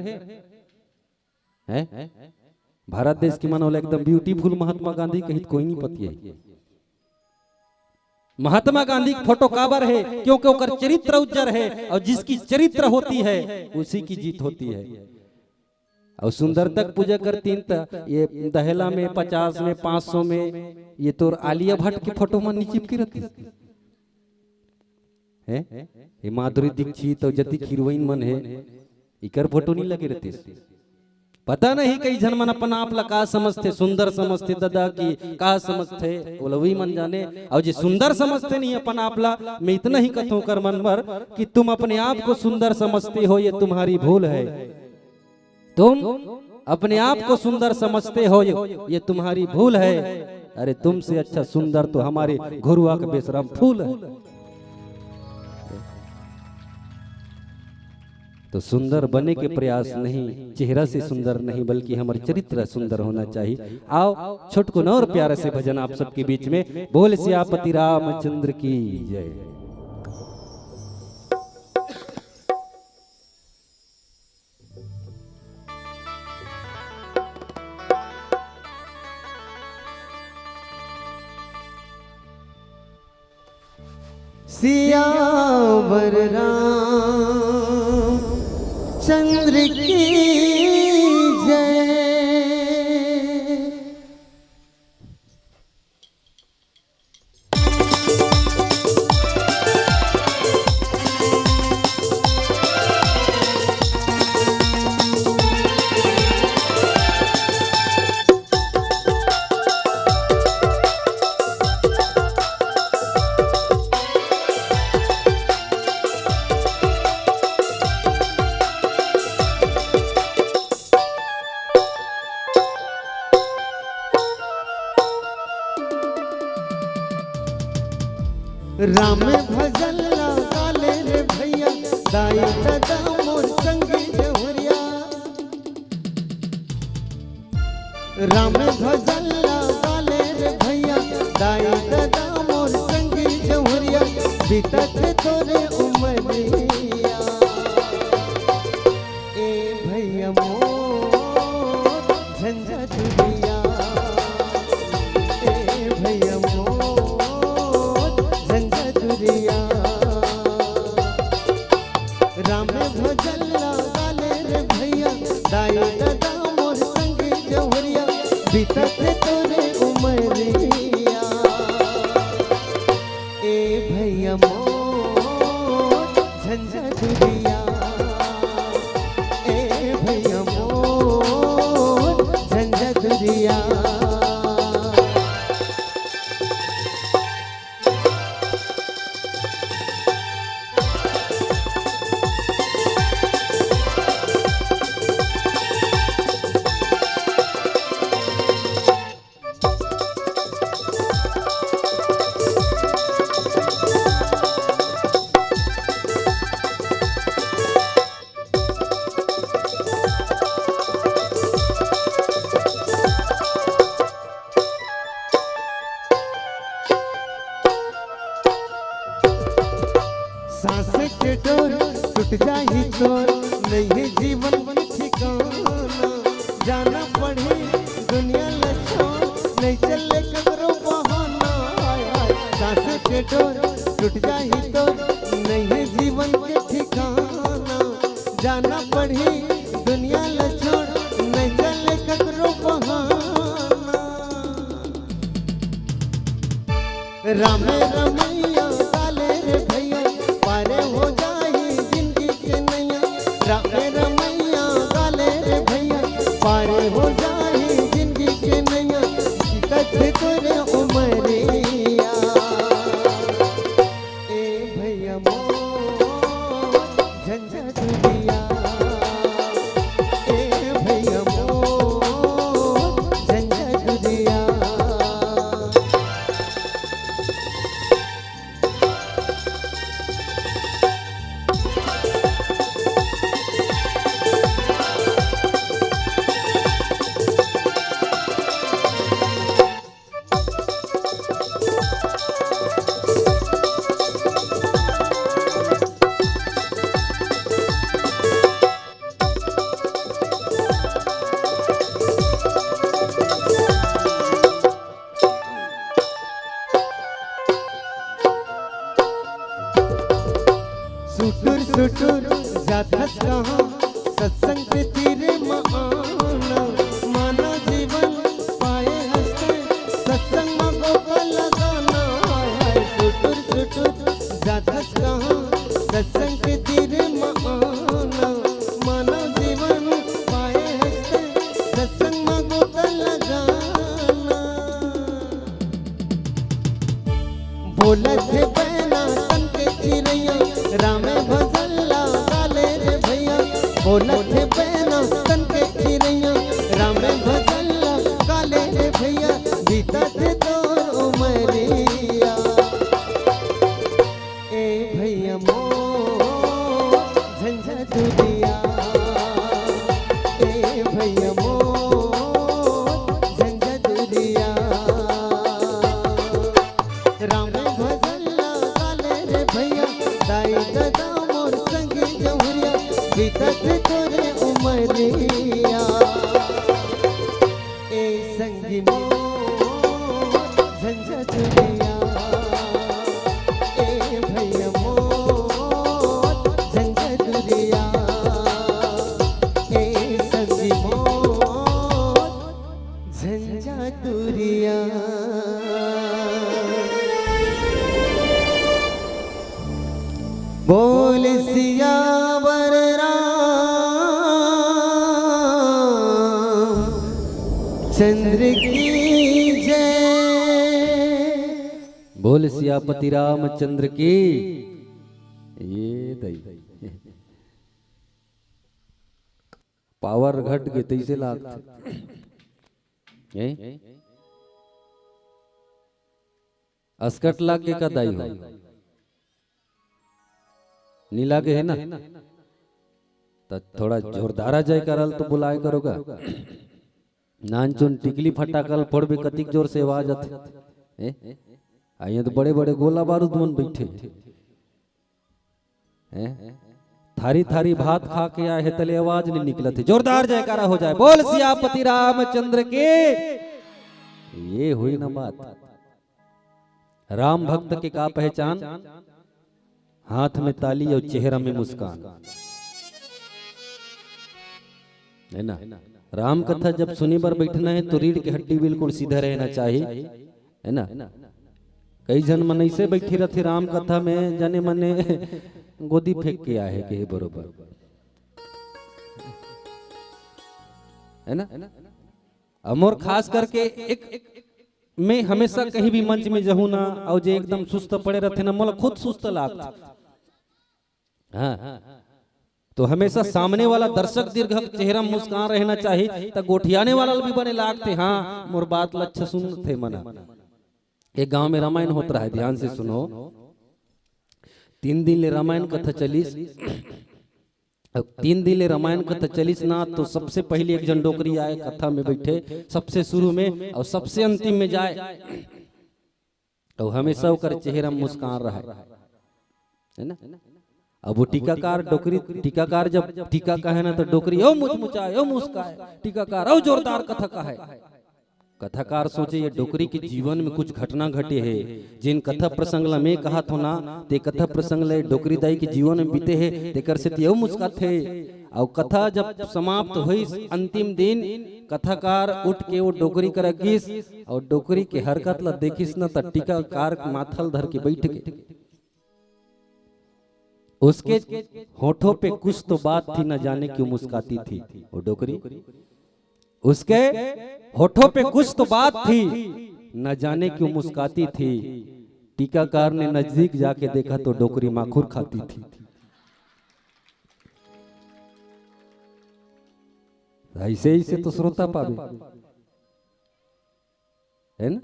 हैं? भारत देश के मन ओला एकदम ब्यूटीफुल महात्मा गांधी कहित कोई नहीं पतिये। महात्मा गांधी की फोटो काबर है? क्योंकि ओकर चरित्र उज्जर है, और जिसकी चरित्र होती है, उसी की जीत होती है। और सुंदरता के पूजा करतीन त ये दहेला में, पचास में, पाँच सौ में, ये तोर आलिया भट्ट के फोटो मन नहीं चिपकी रहती है। ये माधुरी दीक्षित और जतिक हीरोइन मन है, इकर फोटो नहीं लगे रहती। पता नहीं कई झन मन अपन आप ला का समझथे, सुंदर समझथे, दादा की का समझथे, ओला वही मन जाने। और जे सुंदर समझथे नहीं अपन आप ला, मैं इतना ही कथूं कर मन भर कि तुम अपने आप को सुंदर समझते हो, ये तुम्हारी भूल है। तुम अपने आप को सुंदर समझते हो, ये, ये तुम्हारी भूल है। अरे, तुमसे अच्छा सुंदर तो हमारे घुरुआ का बेशरम फूल है। तो सुंदर बने के प्रयास नहीं, चेहरा से सुंदर नहीं, बल्कि हमारा चरित्र सुंदर होना चाहिए। आओ, छोटकुन और प्यारा से भजन आप सबके बीच में। बोल सियापति रामचंद्र की जय। सियावर राम चंद्र की जय। राम भजन ला गाले रे भैया, दाई ददा मोर संगी जहुरिया। राम भजन ला गाले रे भैया, दाई ददा मोर संगी जहुरिया, बितत तोरे उमरिया। ए भैया मोर झंझटुरिया, ए भैया मोर झंझटुरिया। राम भजन ला गाले रे भैया, दाई ददा मोर संगी जहुरिया, बितत तोरे उमरिया। ए भैया मोर झंझटुरिया, ए भैया मोर झंझटुरिया। जाही तोर नइहे जीवन के ठिकाना, जाना पड़ही दुनिया ल छोड़, नइ चले ककरो बहाना। हाय हाय, सांस के डोर टूट जाही तोर नइहे जीवन के ठिकाना, जाना पड़ही दुनिया ल छोड़, नइ चले ककरो बहाना। रामे रमैया गाले रे भैया, पारे हो जाही जिंदगी के नैया। रामे रमैया गाले रे भैया, पारे हो जाही जिंदगी के नैया। कट तोरे उमरिया, ए भैया मोर झंझटुरिया, ए भैया मोर झंझटुरिया। सुटुर सुटुर जाथस कहाँ, सत्संग के तीरे म आना। मानव जीवन पाए हस तैं, सत्संग म गोता लगाना। हाय हाय, सुटुर सुटुर जाथस कहाँ, सत्संग के तीरे म आना। मानव जीवन पाए हस तैं, सत्संग म गोता लगाना। बोलत हे बैना तन के चिरैया, रामे भजन ला गाले रे भैया। बोलत हे बैना तन के चिरैया, रामे भजन ला गाले रे भैया। बीतत हे तोर उमरिया, ए भैया मोर झंझटुरिया, ए भैया मोर झंझटुरिया। राम भजन ला गाले रे भैया, दाई ददा मोर संगी जहुरिया, बीतत तोरे उमरिया। ए संगी मोर झंझटुरिया, ए भैया मोर झंझटुरिया, ए संगी मोर झंझटुरिया। बोल सियावर राम चंद्र की जय। बोल सियापति रामचंद्र की। ये दई पावर घट गे तइसे लागथे। हैं? अस्कट लाग के का दाई हो? नी लागे हे ना? त थोड़ा जोरदार आ जाए करल तो बुलाए करो का। नानचुन टिकली फटाकल फोड़बे, कतिक जोर से आवाज आथे। हैं? आ इहाँ तो बड़े बड़े गोला बारूद मन बैठे। हैं? थारी थारी भात खा के आए हे, तले आवाज नहीं निकलत हे। जोरदार जयकारा हो जाए, बोल सियापति रामचंद्र के। ये हुई ना बात। राम भक्त के का पहचान? हाथ में ताली और चेहरा में मुस्कान, है ना? राम कथा जब सुने बर बैठना है तो रीढ़ के हड्डी बिल्कुल सीधा रहना चाहिए, है ना? कई झन मन ऐसे बैठी रहथे राम कथा में, जाने मने गोदी फेंक के आए हे, कहे बरोबर, है ना? अउ मोर खास करके एक, मैं हमेशा कहीं भी मंच में जाहूं ना, अउ जे एकदम सुस्त पड़े रहथे ना, मोला खुद सुस्त लागथे। हाँ, तो हमेशा सामने वाला दर्शक दीर्घक चेहरा में मुस्कान रहना चाहिए, त गोठियाने वाला भी बने लागथे। हाँ, मोर बात ल अच्छा सुनथे मना। एक गांव में रामायण होत रहा है, ध्यान से सुनो। तीन दिन ले रामायण कथा चलिस। अब तीन दिन ले रामायण कथा चलिस ना, तो सबसे पहले एक झन डोकरी आए कथा में बैठे, सबसे शुरू में और सबसे अंतिम में जाए, और हमेशा ओकर चेहरा में मुस्कान रहे, है ना? अब वो टीकाकार डोकरी, टीकाकार जब टीका कहे ना, तो डोकरी ओ मुचमुचाए, ओ मुस्काए, टीकाकार ओ जोरदार कथा कहे। कथाकार सोचे, ये डोकरी के जीवन में कुछ घटना घटे हे, जेन कथा प्रसंग ला मैं कहत हो ना, ते कथा प्रसंग ले डोकरी दाई के जीवन में बीते हे, तेकर सेती ओ मुस्काथे। अउ कथा जब समाप्त होइस, अंतिम दिन कथाकार उठ के वो डोकरी करा गिस, अउ डोकरी के हरकत ला देखिस ना, त टीकाकार माथल धर के बैठ गे। उसके होठों पे कुछ तो बात थी, न जाने क्यों मुस्काती थी वो डोकरी। उसके होठों पे कुछ तो बात थी, न जाने क्यों मुस्काती थी। टीकाकार ने नजदीक जाके देखा तो डोकरी माखुर खाती थी। ऐसे ही से तो श्रोता पावे, है ना?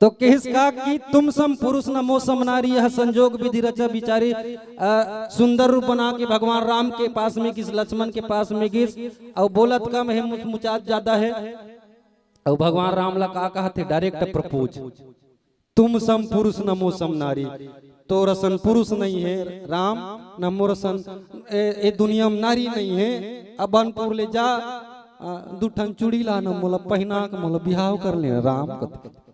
तो किसका कि तुम सम पुरुष न मो सम नारी, यह संजोग विधि रचा विचारी। अ, सुंदर रूप बना के भगवान राम के पास में गिस, लक्ष्मण के पास में गिस, अउ बोलत कम है, मुचमुचात ज्यादा है। अउ भगवान राम ला का कहत हे, डायरेक्ट प्रपोज, तुम सम पुरुष न मो सम नारी। तोर असन पुरुष नहीं है राम, न मोर असन ए, ए दुनिया में नारी नहीं है। अबनपुर ले जा, अ, दू ठन चूड़ी ला न, मोला पहिना के मोला बिहाव कर ले राम कथे।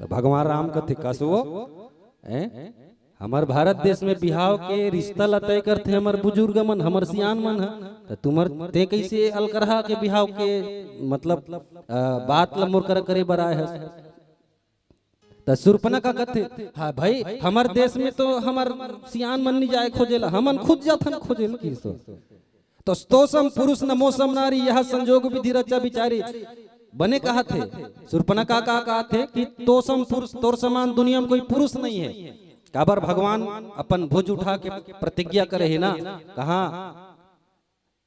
त भगवान राम कथे, "कस वो, हैं? हमर भारत देश में बिहाव के रिश्ता ला तय करथे हमर बुजुर्ग मन, हमर सियान मन ह। त तुमर ते कैसे अलकरहा के बिहाव के, मतलब, अ, बात ला मोर करा करे बर आए हस?" त सुर्पनखा कथे, "हाँ भाई, हमर देश में तो हमर सियान मन नी जाए खोजेला, हमन खुद जाथन खोजेला," किस। तो स्तोसम पुरुष न मोसम नारी, यह संजोग विधि रचा विचारी। बने कहत हे, सुर्पनखा का कहत हे कि तोसम पुरुष, तोर समान दुनिया में कोई पुरुष नहीं है। काबर भगवान अपन भुज उठा के प्रतिज्ञा करे हे ना, कहा,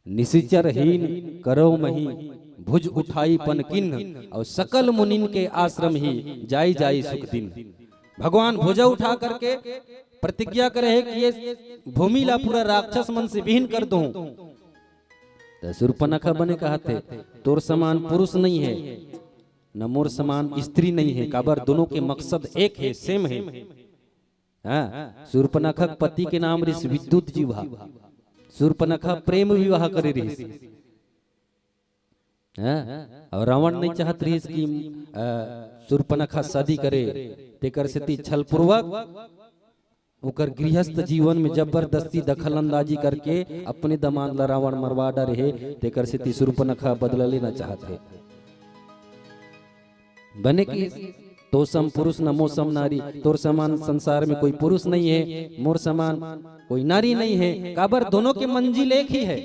"निसिचर हीन करव मही, भुज उठाई पन किन्ह, अउ सकल मुनिन के आश्रम ही, जाई जाई सुख दिन।" भगवान भुजा उठा करके प्रतिज्ञा करे हे कि ये भूमि ला पूरा राक्षस मन से विहीन कर दूं। त सुर्पनखा बने कहत हे, "तोर समान पुरुष नहीं है, न मोर समान स्त्री नहीं है।" काबर दोनों के मकसद एक है, सेम है। हाँ, सुर्पनखा के पति के नाम रिहिस विद्युत जिह्वा। सुर्पनखा प्रेम विवाह करे रिहिस। हाँ, अउ रावण नहीं चाहत रिहिस कि, अ, सुर्पनखा शादी करे, तेकर सेती छलपूर्वक ओकर गृहस्थ जीवन में जबरदस्ती दखलंदाजी करके अपने दमाद ला रावण मरवा डरे हे, तेकर सेती सुर्पनखा बदला लेना चाहत हे। बने कि तोसम पुरुष न मोसम नारी, तोर समान संसार में कोई पुरुष नहीं है, मोर समान कोई नारी नहीं है, काबर दोनों के मंजिल एक ही है।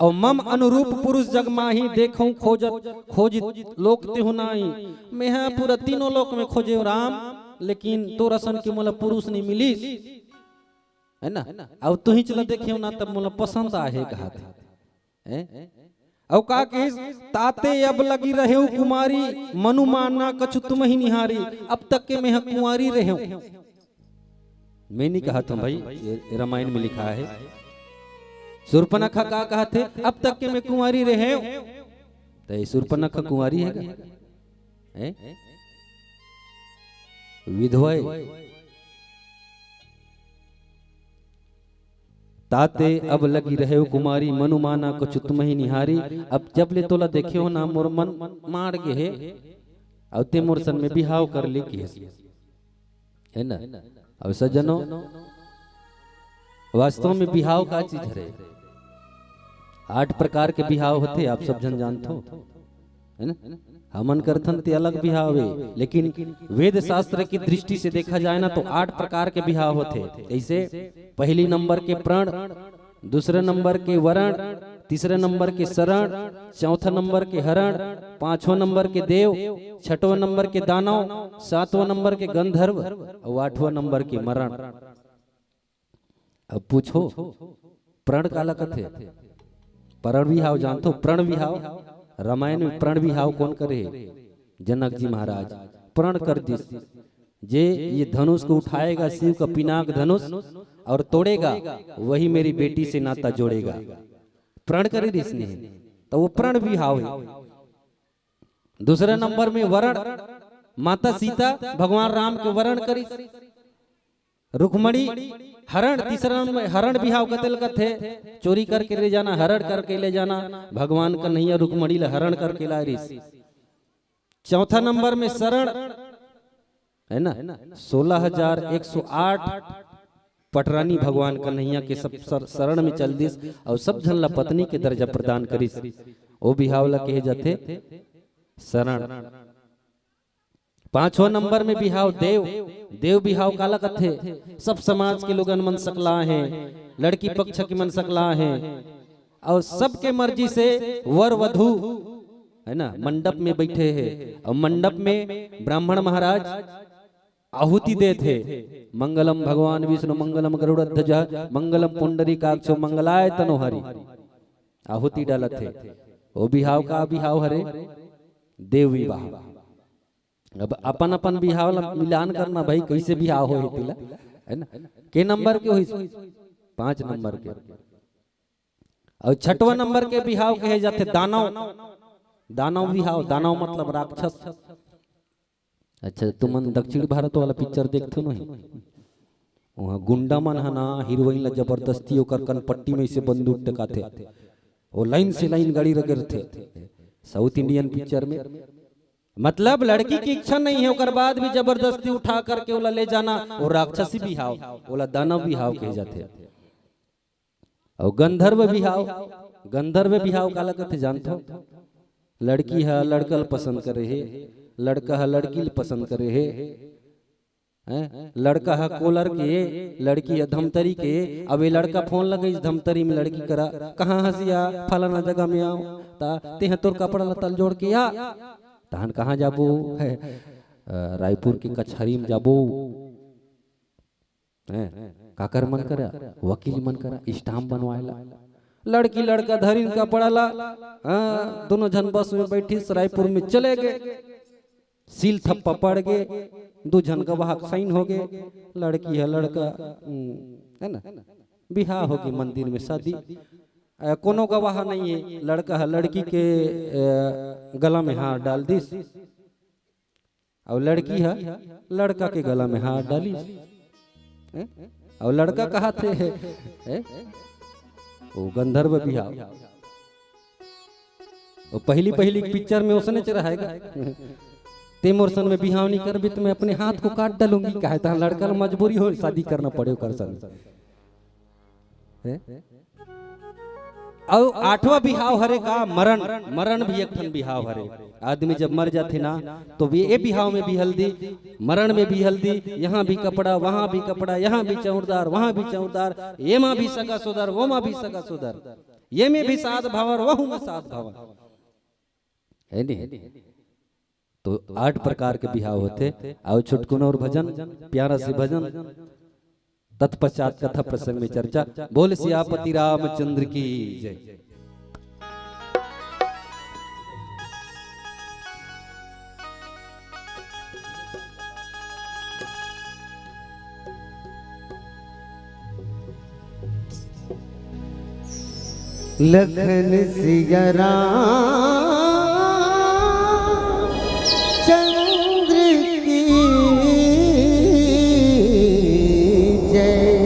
अउ मम अनुरूप पुरुष जग माही, देखूं खोजत खोजित लोक तेहू नाही। मेहा पूरा तीनों लोक में खोजे राम, लेकिन तोर असन के मोला पुरुष नहीं मिलिस, है ना? अउ तुही चला देखे ना, तब मोला पसंद आहे कहत हे। हैं? अउ का कहिस, "ताते अब लगी रहेव कुमारी, मनु माना कछु तुम ही निहारी।" अब तक के मेहा कुंवारी रहेव। मैं नहीं कहत हूं भाई, ये रामायण में लिखा है। सुर्पनखा का कहत हे, "अब तक के मैं कुंवारी रहेव।" तो ये सुर्पनखा कुंवारी है क्या? हैं? विधवा हे। ताते अब लगी रहेव कुमारी, मनु माना कछु तुम ही निहारी। अब जब ले तोला देखे हो ना, मोर मन माड़ गे हे, अउ ते मोर सन में बिहाव कर ले किहिस, है ना? अब सज्जनों, वास्तव में बिहाव का चीज हरे? आठ प्रकार के बिहाव होथे, आप सब झन जानथो, है ना? हमन करथन ते अलग बिहाव हे, लेकिन वेद शास्त्र की दृष्टि से देखा जाए ना, तो आठ प्रकार के बिहाव होथे। जैसे पहली नंबर के प्रण, दूसरे नंबर के वरण, तीसरे नंबर के शरण, चौथा नंबर के हरण, पांचवा नंबर के देव, छठवां नंबर के दानव, सातवां नंबर के गंधर्व अउ आठवां नंबर के मरण। अब पूछो, प्रण काला कथे? प्रण विहाव जानथो? प्रण विहाव, रामायण में प्रण विहाव कोन करे? जनक जी महाराज प्रण कर दिस, जे ये धनुष को उठाएगा, शिव का पिनाक धनुष, और तोड़ेगा, वही मेरी बेटी से नाता जोड़ेगा। प्रण करे रिहिस ने, तो वो प्रण विहाव हे। दूसरे नंबर में वरण, माता सीता भगवान राम के वरण करिस। रुक्मणी हरण, तीसरा नंबर हरण बिहाव कते ल कथे, चोरी करके ले जाना, हरण करके ले जाना। भगवान कन्हैया रुक्मणी ल हरण करके लाय रिस। चौथा नंबर में शरण, है ना, सोलह हजार एक सौ आठ पटरानी भगवान कन्हैया के सब सर-, शरण में चल दिस और सब झन ला पत्नी के दर्जा प्रदान करिस। ओ बिहाव ला कहे जाथे शरण। पांचवा नंबर में बिहाव देव। देव बिहाव काला कथे? सब समाज के लोगन मन सकला हे, लड़की पक्ष के मन सकला हे, और सबके मर्जी से वर वधु, है ना, मंडप में बैठे हे और मंडप में ब्राह्मण महाराज आहुति देत हे, "मंगलम भगवान विष्णु, मंगलम गरुड़ध्वज, मंगलम पुंडरीकाक्षो, मंगलाय तनोहरि।" आहुति डालत हे। ओ बिहाव का बिहाव हरे? देव विवाह। अब अपन अपन बिहाव ला मिलान करना भाई, कैसे बिहाव होही तेला, है ना? के नंबर के होही? पांच नंबर के। और छठवा नंबर के बिहाव कहे जाथे दानव। दानव बिहाव, दानव मतलब राक्षस। अच्छा, तुमन दक्षिण भारत वाला पिक्चर देखथो नहीं? वहाँ गुंडा मन ह ना हीरोइन ला जबरदस्ती ओकर कनपट्टी में से बंदूक टकाथे, वो लाइन से लाइन गाड़ी रखे रहथे। साउथ इंडियन पिक्चर में, मतलब, लड़की की इच्छा नहीं है, ओकर बाद भी जबरदस्ती उठा करके ओला ले जाना, वो राक्षसी बिहाव, ओला दानव बिहाव कहे जाथे। और गंधर्व बिहाव, गंधर्व बिहाव काला कथे जानथो? लड़की ह लड़का ल पसंद करे हे, लड़का ह लड़की ल पसंद करे हे, हैं? लड़का ह कोलर के, लड़की ह धमतरी के। अब ये लड़का फोन लगइस धमतरी में लड़की करा, "कहाँ हस या?" "फलाना जगह में आव।" "ता तेह तोर कपड़ा लत्ता ल जोड़ के आ।" "तहन कहाँ जाबो?" "अ, रायपुर के कचहरी में जाबो।" हैं? काकर मन करा? वकील मन करा स्टाम्प बनवाए ला। लड़की लड़का धरिन कपड़ा ला, हाँ, दोनों झन बस में बैठिस, रायपुर में चले गए। सील थप्पा पड़ गए, दू झन गवाह साइन हो गए। लड़की ह लड़का, हम्म, है ना, बिहाव हो गए, मंदिर में शादी। अ, कोनो गवाह नहीं है, लड़का ह लड़की के, अ, गला में हार डाल दिस। और लड़की ह लड़का के गला में हार डालिस, हैं? और लड़का कहाथे, हैं? वो गंधर्व बिहाव। वो पहली पहली पिक्चर में उसने च रहेगा, "ते मोर सन में बिहाव नहीं करबे तो मैं अपने हाथ को काट डालूंगी।" कहे, तहाँ लड़का ल मजबूरी हो शादी करना पड़े ओकर सन। हैं? अउ आठवां बिहाव हरे का? मरण। मरण भी एक ठन बिहाव हरे। आदमी जब मर जाथे ना, तो भी ए बिहाव में भी हल्दी, मरण में भी हल्दी, यहाँ भी कपड़ा, वहाँ भी कपड़ा, यहाँ भी चौरदार, वहाँ भी चौरदार, ये मा भी सगा सोदर, वो मा भी सगा सोदर, ये में भी सात भावर, वहू में सात भावर, है नहीं? तो आठ प्रकार के बिहाव होथे। आओ छुटकुन और भजन, प्यारा से भजन, तत्पश्चात कथा प्रसंग में चर्चा। बोल सियापति रामचंद्र की जय। लखन सिया राम चंद्र की जय।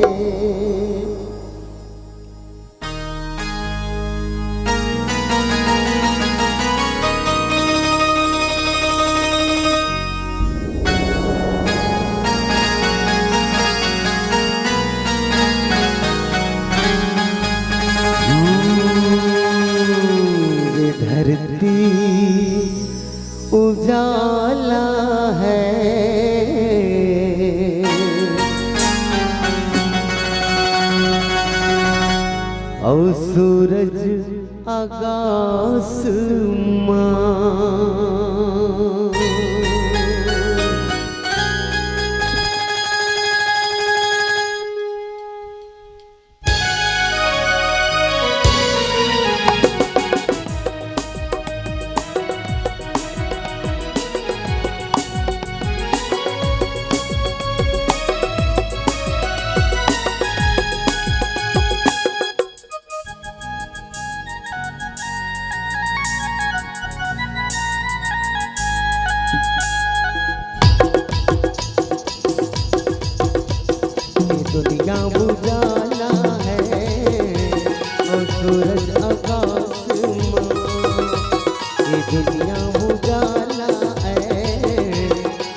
ये धरती उजाला है और सूरज आकाश माँ। उजाला है और सूरज आकाश माँ, ये दुनिया उजाला है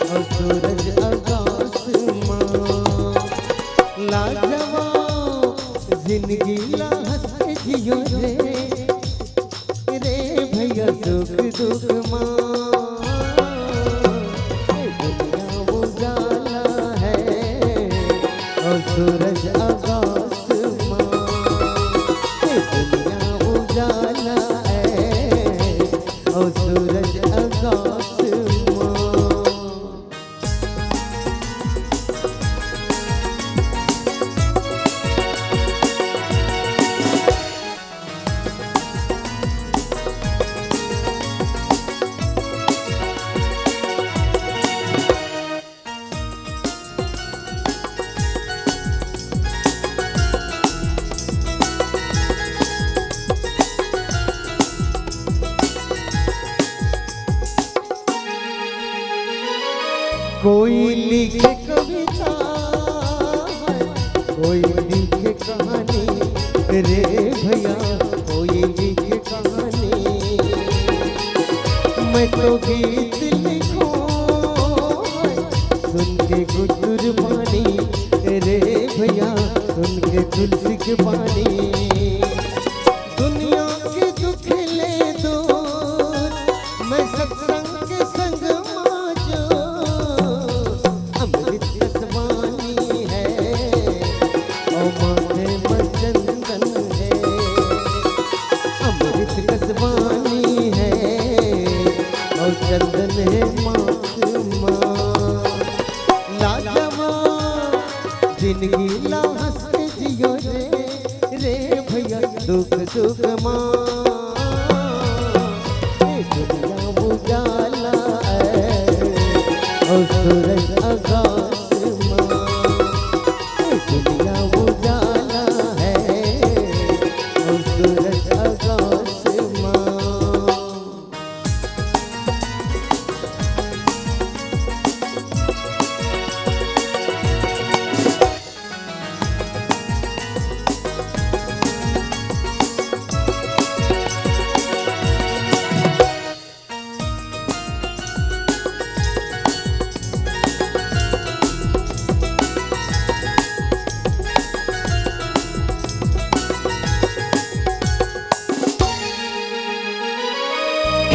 और सूरज आकाश माँ। लाजवाब जिंदगी ला हंस के जियो रे, रे भैया सुख दुख माँ। ये दुनिया उजाला है और सूरज आकाश माँ। ये दुनिया उजाला है और सूरज आकाश माँ। कोई लिखे कविता, कोई लिखे कहानी, रे भैया कोई लिखे कहानी। मैं तो गीत लिखो सुन के गुदुरबानी, रे भैया सुन के तुलसी के बानी। दुनिया के दुख ले दूर, मैं सत्संग के संग मा जो। अमृत कस बानी है और माथे में चंदन है। अमृत कस बानी है और चंदन है माथ मा। लाजवाब जिंदगी ला हंस के जियो रे, रे भैया दुख सुख माँ। ये दुनिया उजाला है और सूरज आकाश माँ। ये दुनिया उजाला है और सूरज आकाश माँ।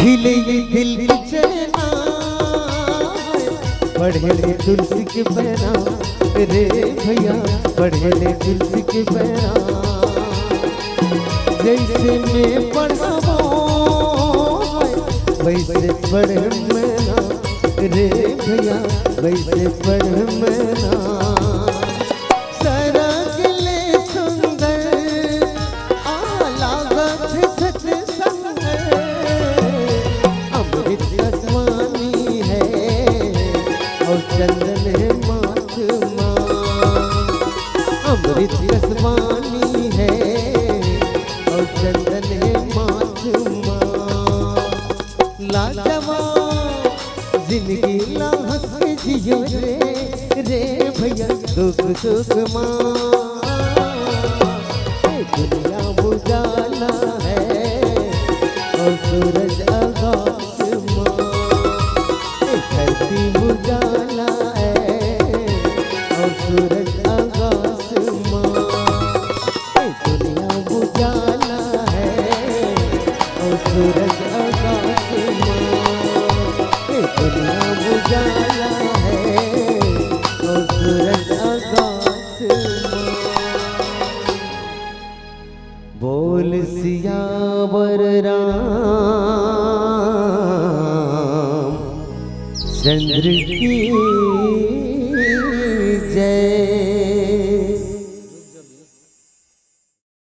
खिले ये दिल की चैना, बढ़े ले तुलसी के बैना, रे भैया बढ़े ले तुलसी के बैना। जैसे मैं पढ़बो वैसे पढ़ मैं ना, रे भैया वैसे पढ़ मैं ना। सरग ले सुंदर आ लागत सत्संग। अमृत कस बानी है और चंदन है माथ मा। अमृत कस बानी है और चंदन है माथ मा। लाजवाब जिंदगी ला हंस के जियो रे, रे भैया दुख सुख माँ। ये दुनिया उजाला है और सूरज आकाश माँ। ये धरती उजाला है और सूरज आकाश माँ। ये दुनिया उजाला है और सूरज आकाश माँ। ये दुनिया उजाला है और सूरज आकाश माँ। बोल सियावर राम चंद्र की